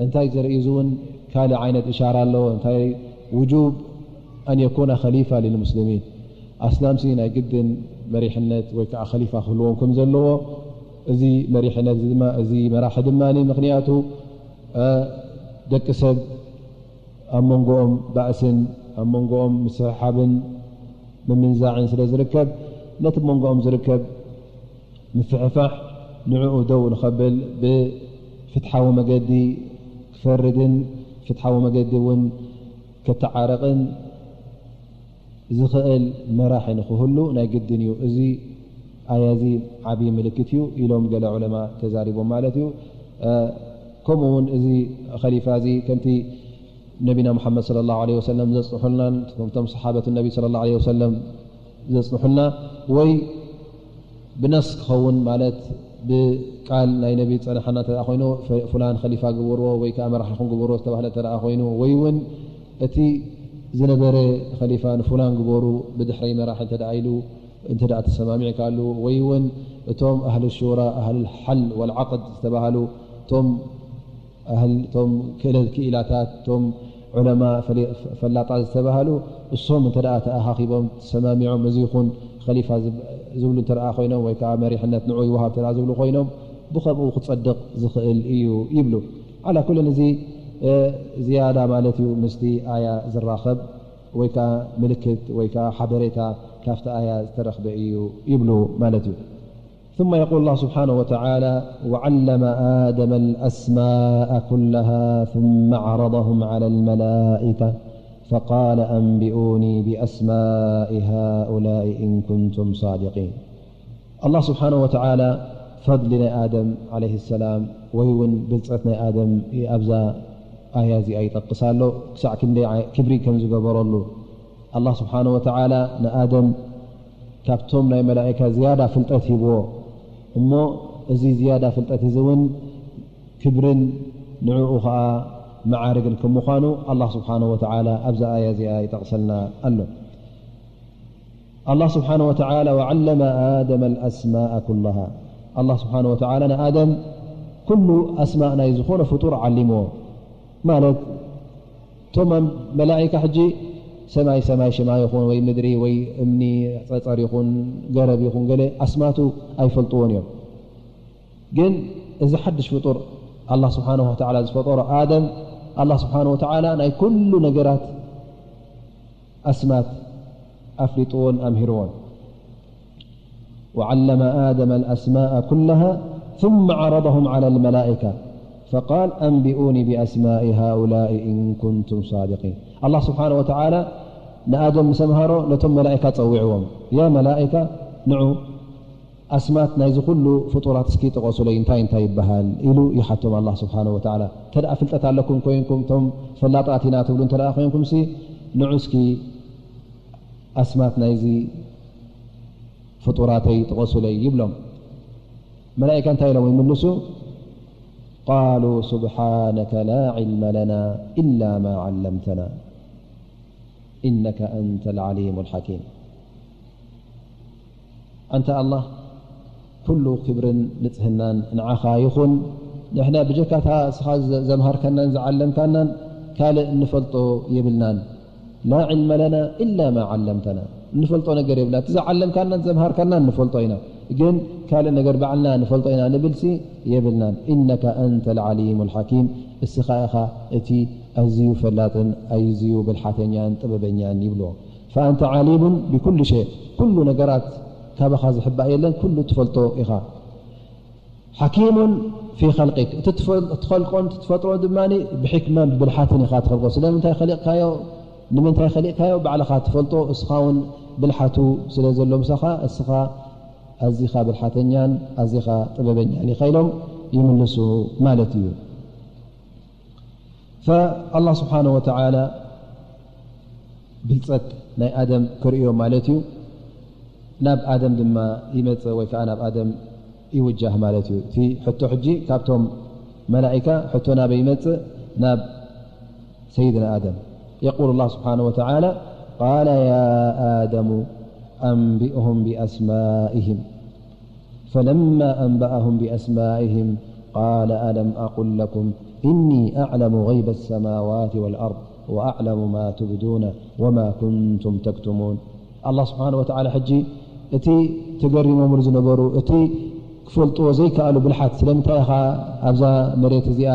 እንታይ ዘርኢ እዚ እውን ካልእ ዓይነት እሻራ ኣለዎ። እንታይ ውጁብ ኣን የኩነ ኸሊፋ ልልሙስሊሚን ኣስላምሲ ናይ ግድን መሪሕነት ወይ ከዓ ኸሊፋ ክህልዎም ከም ዘለዎ እዚ መሪሕነት እዚ ድማ እዚ መራሒ ድማ ምክንያቱ ደቂ ሰብ ኣብ መንጎኦም ባእስን ኣብ መንጎኦም ምስሕሓብን ምምንዛዕን ስለ ዝርከብ ነቲ መንጎኦም ዝርከብ ምፍሕፋሕ ንዕኡ ደው ንኸብል ብፍትሓዊ መገዲ ክፈርድን ፍትሓዊ መገዲ እውን ከተዓረቕን ዝኽእል መራሒ ንክህሉ ናይ ግድን እዩ። እዚ ኣያ እዚ ዓብዪ ምልክት እዩ ኢሎም ገለ ዑለማ ተዛሪቦም ማለት እዩ። ከምኡ እውን እዚ ኸሊፋ እዚ ከምቲ ነቢና ሙሓመድ ሰለላሁ ዐለይሂ ወሰለም ዘጽንሑልናን እቶም ሰሓበት ነቢ ሰለላሁ ዐለይሂ ወሰለም ዘጽንሑልና ወይ ብነስ ክኸውን ማለት ብቃል ናይ ነቢ ዝጸንሓና እንተ ኮይኑ ፍላን ኸሊፋ ግበርዎ ወይ ከዓ መራሒኹም ግበርዎ ዝተባህለ እንተ ኮይኑ ወይ እውን እቲ ዝነበረ ኸሊፋ ንፉላን ግበሩ ብድሕረይ መራሒ እንተ ኢሉ እንተ ተሰማሚዕካሉ ወይ እውን እቶም ኣህል ሹራ ኣህል ሓል ወልዓቅድ ዝተባሃሉ እቶም ኣህል እቶም ክእለት ክኢላታት እቶም ዑለማ ፈላጣት ዝተባሃሉ እሶም እንተ ተኣኻኺቦም ተሰማሚዖም እዚ ይኹን ኸሊፋ ዝብሉ እንተ ኮይኖም ወይ ከዓ መሪሕነት ንዑ ይወሃብ እንተ ዝብሉ ኮይኖም ብኸምኡ ክጸድቕ ዝኽእል እዩ ይብሉ። ዓላ ኩልን እዚ ዝያዳ ማለት እዩ ምስቲ ኣያ ዝራኸብ ወይ ከዓ ምልክት ወይ ከዓ ሓበሬታ ካብቲ ኣያ ዝተረኽበ እዩ ይብሉ ማለት እዩ። ثم يقول الله سبحانه وتعالى وعلم آدم الأسماء كلها ثم عرضهم على الملائكة فقال أنبئوني بأسماء هؤلاء إن كنتم صادقين. ኣላህ ስብሓነ ወተዓላ ፈድሊ ናይ ኣደም ዓለይሂ ሰላም ወይ እውን ብልፀት ናይ ኣደም ኣብዛ ኣያ እዚኣ ይጠቅስ ኣሎ። ክሳዕ ክንደይ ክብሪ ከም ዝገበረሉ ኣላህ ስብሓነ ወተዓላ ንኣደም ካብቶም ናይ መላእካ ዝያዳ ፍልጠት ሂብዎ እሞ እዚ ዝያዳ ፍልጠት እዚ እውን ክብርን ንዕኡ ከዓ መዓርግን ከም ምዃኑ ኣላህ ስብሓነ ወተዓላ ኣብዛ ኣያ እዚኣ ይጠቕሰልና ኣሎ። ኣላህ ስብሓነ ወተዓላ ወዓለመ ኣደመ ልኣስማእ ኩላሃ ኣላህ ስብሓነ ወተዓላ ንኣደም ኩሉ ኣስማእ ናይ ዝኾነ ፍጡር ዓሊምዎ ማለት እቶም መላእካ ሕጂ ሰማይ ሰማይ ሽማ ይኹን ወይ ምድሪ ወይ እምኒ ጸጸር ይኹን ገረብ ይኹን ገለ ኣስማቱ ኣይፈልጥዎን እዮም። ግን እዚ ሓድሽ ፍጡር ኣላህ ስብሓነሁ ወተዓላ ዝፈጠሮ ኣደም ኣላህ ስብሓነሁ ወተዓላ ናይ ኩሉ ነገራት ኣስማት ኣፍሊጥዎን ኣምሂርዎን። وعلم آدم الأسماء كلها ثم عرضهم على الملائكة فقال أنبئوني بأسماء هؤلاء إن كنتم صادقين. ኣላህ ስብሓነሁ ወተዓላ ንኣደም ምስ ኣምሃሮ ነቶም መላኢካ ጸዊዕዎም፣ ያ መላኢካ ንዑ ኣስማት ናይዚ ኩሉ ፍጡራት እስኪ ጥቐሱለይ፣ እንታይ እንታይ ይበሃል ኢሉ ይሓቶም ኣላህ ስብሓነሁ ወተዓላ። እንተ ደኣ ፍልጠት ኣለኩም ኮይንኩም፣ እቶም ፈላጣት ኢና ትብሉ እንተ ደኣ ኮይንኩምሲ ንዑ እስኪ ኣስማት ናይዚ ፍጡራተይ ጥቐሱለይ ይብሎም። መላኢካ እንታይ ኢሎም ይምልሱ? قالوا سبحانك لا علم لنا إلا ما علمتنا إنك أنت العليم الحكيم. ኣንታ ኣላህ ኩሉ ክብርን ንጽህናን ንዓኻ ይኹን። ንሕና ብጀካታ እስኻ ዘ-፣ ዘምሃርካናን ዝዓለምካናን ካልእ እንፈልጦ የብልናን። لا علم لنا إلا ما علمتنا። እንፈልጦ ነገር የብልና። እቲ ዝዓለምካናን ዘምሃርካናን ንፈልጦ ኢና። ግን ካልእ ነገር ባዕልና ንፈልጦ ኢና ንብልሲ የብልናን። إنك أنت العليم الحكيم። እስኻ ኢኻ እቲ ኣዝዩ ፈላጥን ኣዝዩ ብልሓተኛን ጥበበኛን ይብልዎ። فأنت عليم بكل شيء። ኩሉ ነገራት ካባኻ ዝሕባእ የለን፣ ኩሉ ትፈልጦ ኢኻ። حكيم في خلقك። እቲ ትፈል-፣ ትኸልቆን እቲ ትፈጥሮ ድማ ብሕክማን ብብልሓትን ኢኻ ትኸልቆ። ስለምንታይ ኸሊቕካዮ፣ ንምንታይ ኸሊቕካዮ ባዕልኻ ትፈልጦ፣ እስኻ እውን ብልሓቱ ስለ ዘሎ ምሳኻ፣ እስኻ ኣዚኻ ብልሓተኛን ኣዚኻ ጥበበኛን ኢኻ ኢሎም ይምልሱ ማለት እዩ። فالله سبحانه وتعالى ብልጸት ናይ ኣደም ክርእዮ ማለት እዩ። ናብ ኣደም ድማ ይመጽእ ወይ ከዓ ናብ ኣደም ይውጃህ ማለት እዩ። እቲ ሕቶ ሕጂ ካብቶም መላኢካ ሕቶ ናበይ ይመጽእ? ናብ ሰይድና ኣደም። يقول الله سبحانه وتعالى: قال يا آدم أنبئهم بأسمائهم. فلما أنبأهم بأسمائهم قال ألم أقل لكم إني أعلم غيب السماوات والأرض وأعلم ما تبدون وما كنتم تكتمون. ኣላህ ስብሓን ወተዓላ ሕጂ እቲ ተገሪሞምሉ ዝነበሩ፣ እቲ ክፈልጥዎ ዘይከኣሉ ብልሓት፣ ስለምንታይ ኢኻ ኣብዛ መሬት እዚኣ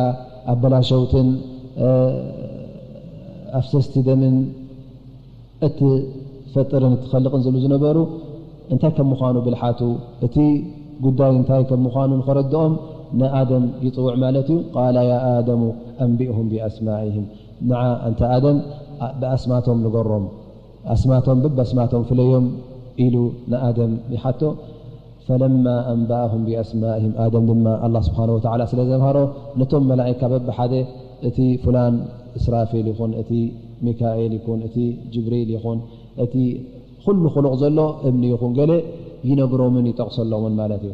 ኣበላሸውትን፣ እ፣ ኣፍሰስቲ ደምን እትፈጥርን እትኸልቕን ዝብሉ ዝነበሩ፣ እንታይ ከም ምዃኑ ብልሓቱ፣ እቲ ጉዳይ እንታይ ከም ምዃኑ ንኸረድኦም ንኣደም ይጽውዕ ማለት እዩ። ቃለ ያ ኣደሙ ኣንቢእሁም ቢኣስማኢሂም፣ ንዓ ኣንታ ኣደም፣ ኣ-፣ ብኣስማቶም ንገሮም፣ ኣስማቶም ብብኣስማቶም ፍለዮም ኢሉ ንኣደም ይሓቶ። ፈለማ ኣንበኣሁም ቢኣስማኢሂም፣ ኣደም ድማ ኣላህ ስብሓነሁ ወተዓላ ስለ ዘምሃሮ፣ ነቶም መላኢካ በብሓደ፣ እቲ ፍላን እስራፊል ይኹን፣ እቲ ሚካኤል ይኹን፣ እቲ ጅብሪል ይኹን፣ እቲ ኩሉ ክሉቕ ዘሎ እምኒ ይኹን ገለ ይነግሮምን ይጠቕሰሎምን ማለት እዩ።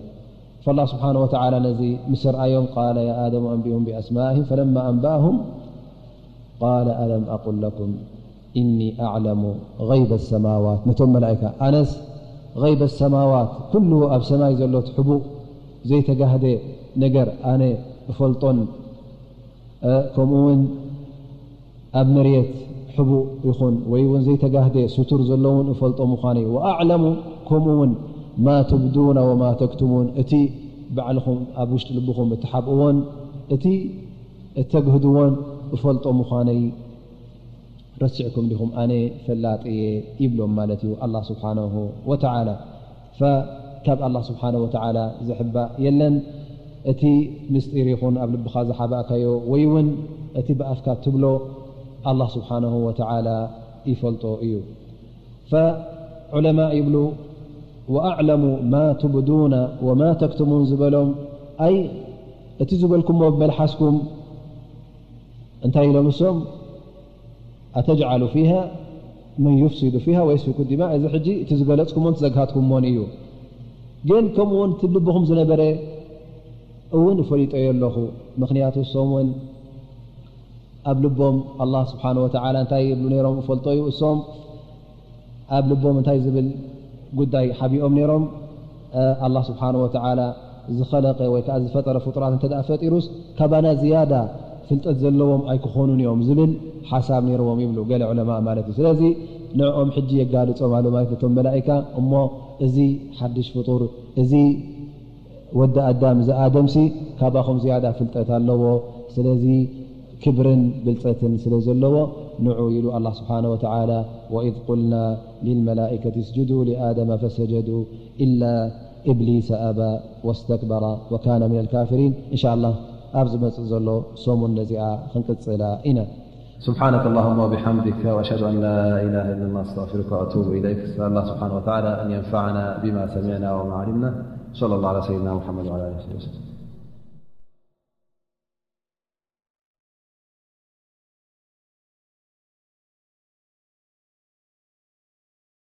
ፈላህ ስብሓነሁ ወተዓላ ነዚ ምስ ኣርኣዮም፣ ቃለ ያ ኣደሙ ኣንቢኡም ቢኣስማኢሂም፣ ፈለማ ኣንበኣሁም ቃለ ኣለም ኣቁል ለኩም ኢኒ ኣዕለሙ ገይበ ሰማዋት፣ ነቶም መላኢካ፣ ኣነስ ገይበ ሰማዋት፣ ኩሉ ኣብ ሰማይ ዘሎ እቲ ሕቡእ ዘይተጋህደ ነገር ኣነ እፈልጦን፣ እ፣ ከምኡ እውን ኣብ መሬት ሕቡእ ይኹን ወይ እውን ዘይተጋህደ ስቱር ዘሎ እውን እፈልጦ ምዃነይ፣ ወኣዕለሙ፣ ከምኡ እውን ማ ትብዱነ ወማ ተክቱሙን፣ እቲ ባዕልኹም ኣብ ውሽጢ ልብኹም እትሓብእዎን እቲ እተግህድዎን እፈልጦ ምዃነይ ረሲዕኩም ዲኹም? ኣነ ፈላጥ እየ ይብሎም ማለት እዩ ኣላህ ስብሓነሁ ወተዓላ። ፈ-፣ ካብ ኣላህ ስብሓነሁ ወተዓላ ዝሕባእ የለን። እቲ ምስጢር ይኹን ኣብ ልብኻ ዝሓባእካዮ ወይ እውን እቲ ብኣፍካ ትብሎ ኣላህ ስብሓነሁ ወተዓላ ይፈልጦ እዩ። ፈዑለማእ ይብሉ፣ ወኣዕለሙ ማ ቱብዱነ ወማ ተክትሙን ዝበሎም፣ ኣይ እቲ ዝበልኩሞ ብመልሓስኩም እንታይ ኢሎም እሶም? ኣተጅዓሉ ፊሃ መን ዩፍሲዱ ፊሃ ወየስፊኩ ዲማ። እዚ ሕጂ እቲ ዝገለጽኩሞን እቲ ዘግሃድኩሞን እዩ። ግን ከምኡ እውን እቲ ልብኹም ዝነበረ እውን እፈሊጠዮ ኣለኹ። ምኽንያቱ እሶም እውን ኣብ ልቦም ኣላህ ስብሓነ ወተዓላ እንታይ ይብሉ ነይሮም እፈልጦ እዩ። እሶም ኣብ ልቦም እንታይ ዝብል ጉዳይ ሓቢኦም ነይሮም? እ፣ ኣላህ ስብሓነ ወተዓላ ዝኸለቀ ወይ ከዓ ዝፈጠረ ፍጡራት እንተ ደኣ ፈጢሩስ፣ ካባና ዝያዳ ፍልጠት ዘለዎም ኣይክኾኑን እዮም ዝብል ሓሳብ ነይርዎም ይብሉ ገለ ዑለማ ማለት እዩ። ስለዚ ንዕኦም ሕጂ የጋልጾም ኣሎ ማለት ነቶም መላኢካ። እሞ እዚ ሓድሽ ፍጡር፣ እዚ ወዲ ኣዳም፣ እዚ ኣደምሲ ካባኹም ዝያዳ ፍልጠት ኣለዎ። ስለዚ ክብርን ብልጸትን ስለ ዘለዎ ንዑ ኢሉ ኣላህ ስብሓነ ወተዓላ። ወኢዝ ቁልና ሊልመላኢከቲ እስጁዱ ሊኣደመ ፈሰጀዱ ኢላ ኢብሊሰ ኣባ ወስተክበራ ወካነ ሚነል ካፊሪን። እንሻ ኣላህ ኣብ ዝመጽእ ዘሎ ሰሙን ነዚኣ ክንቅጽላ ኢና። سبحانك اللهم وبحمدك، وأشهد أن لا إله إلا الله، أستغفرك وأتوب إليك. أسأل الله سبحانه وتعالى أن ينفعنا بما سمعنا وما علمنا. صلى الله على سيدنا محمد وعلى آله وصحبه وسلم.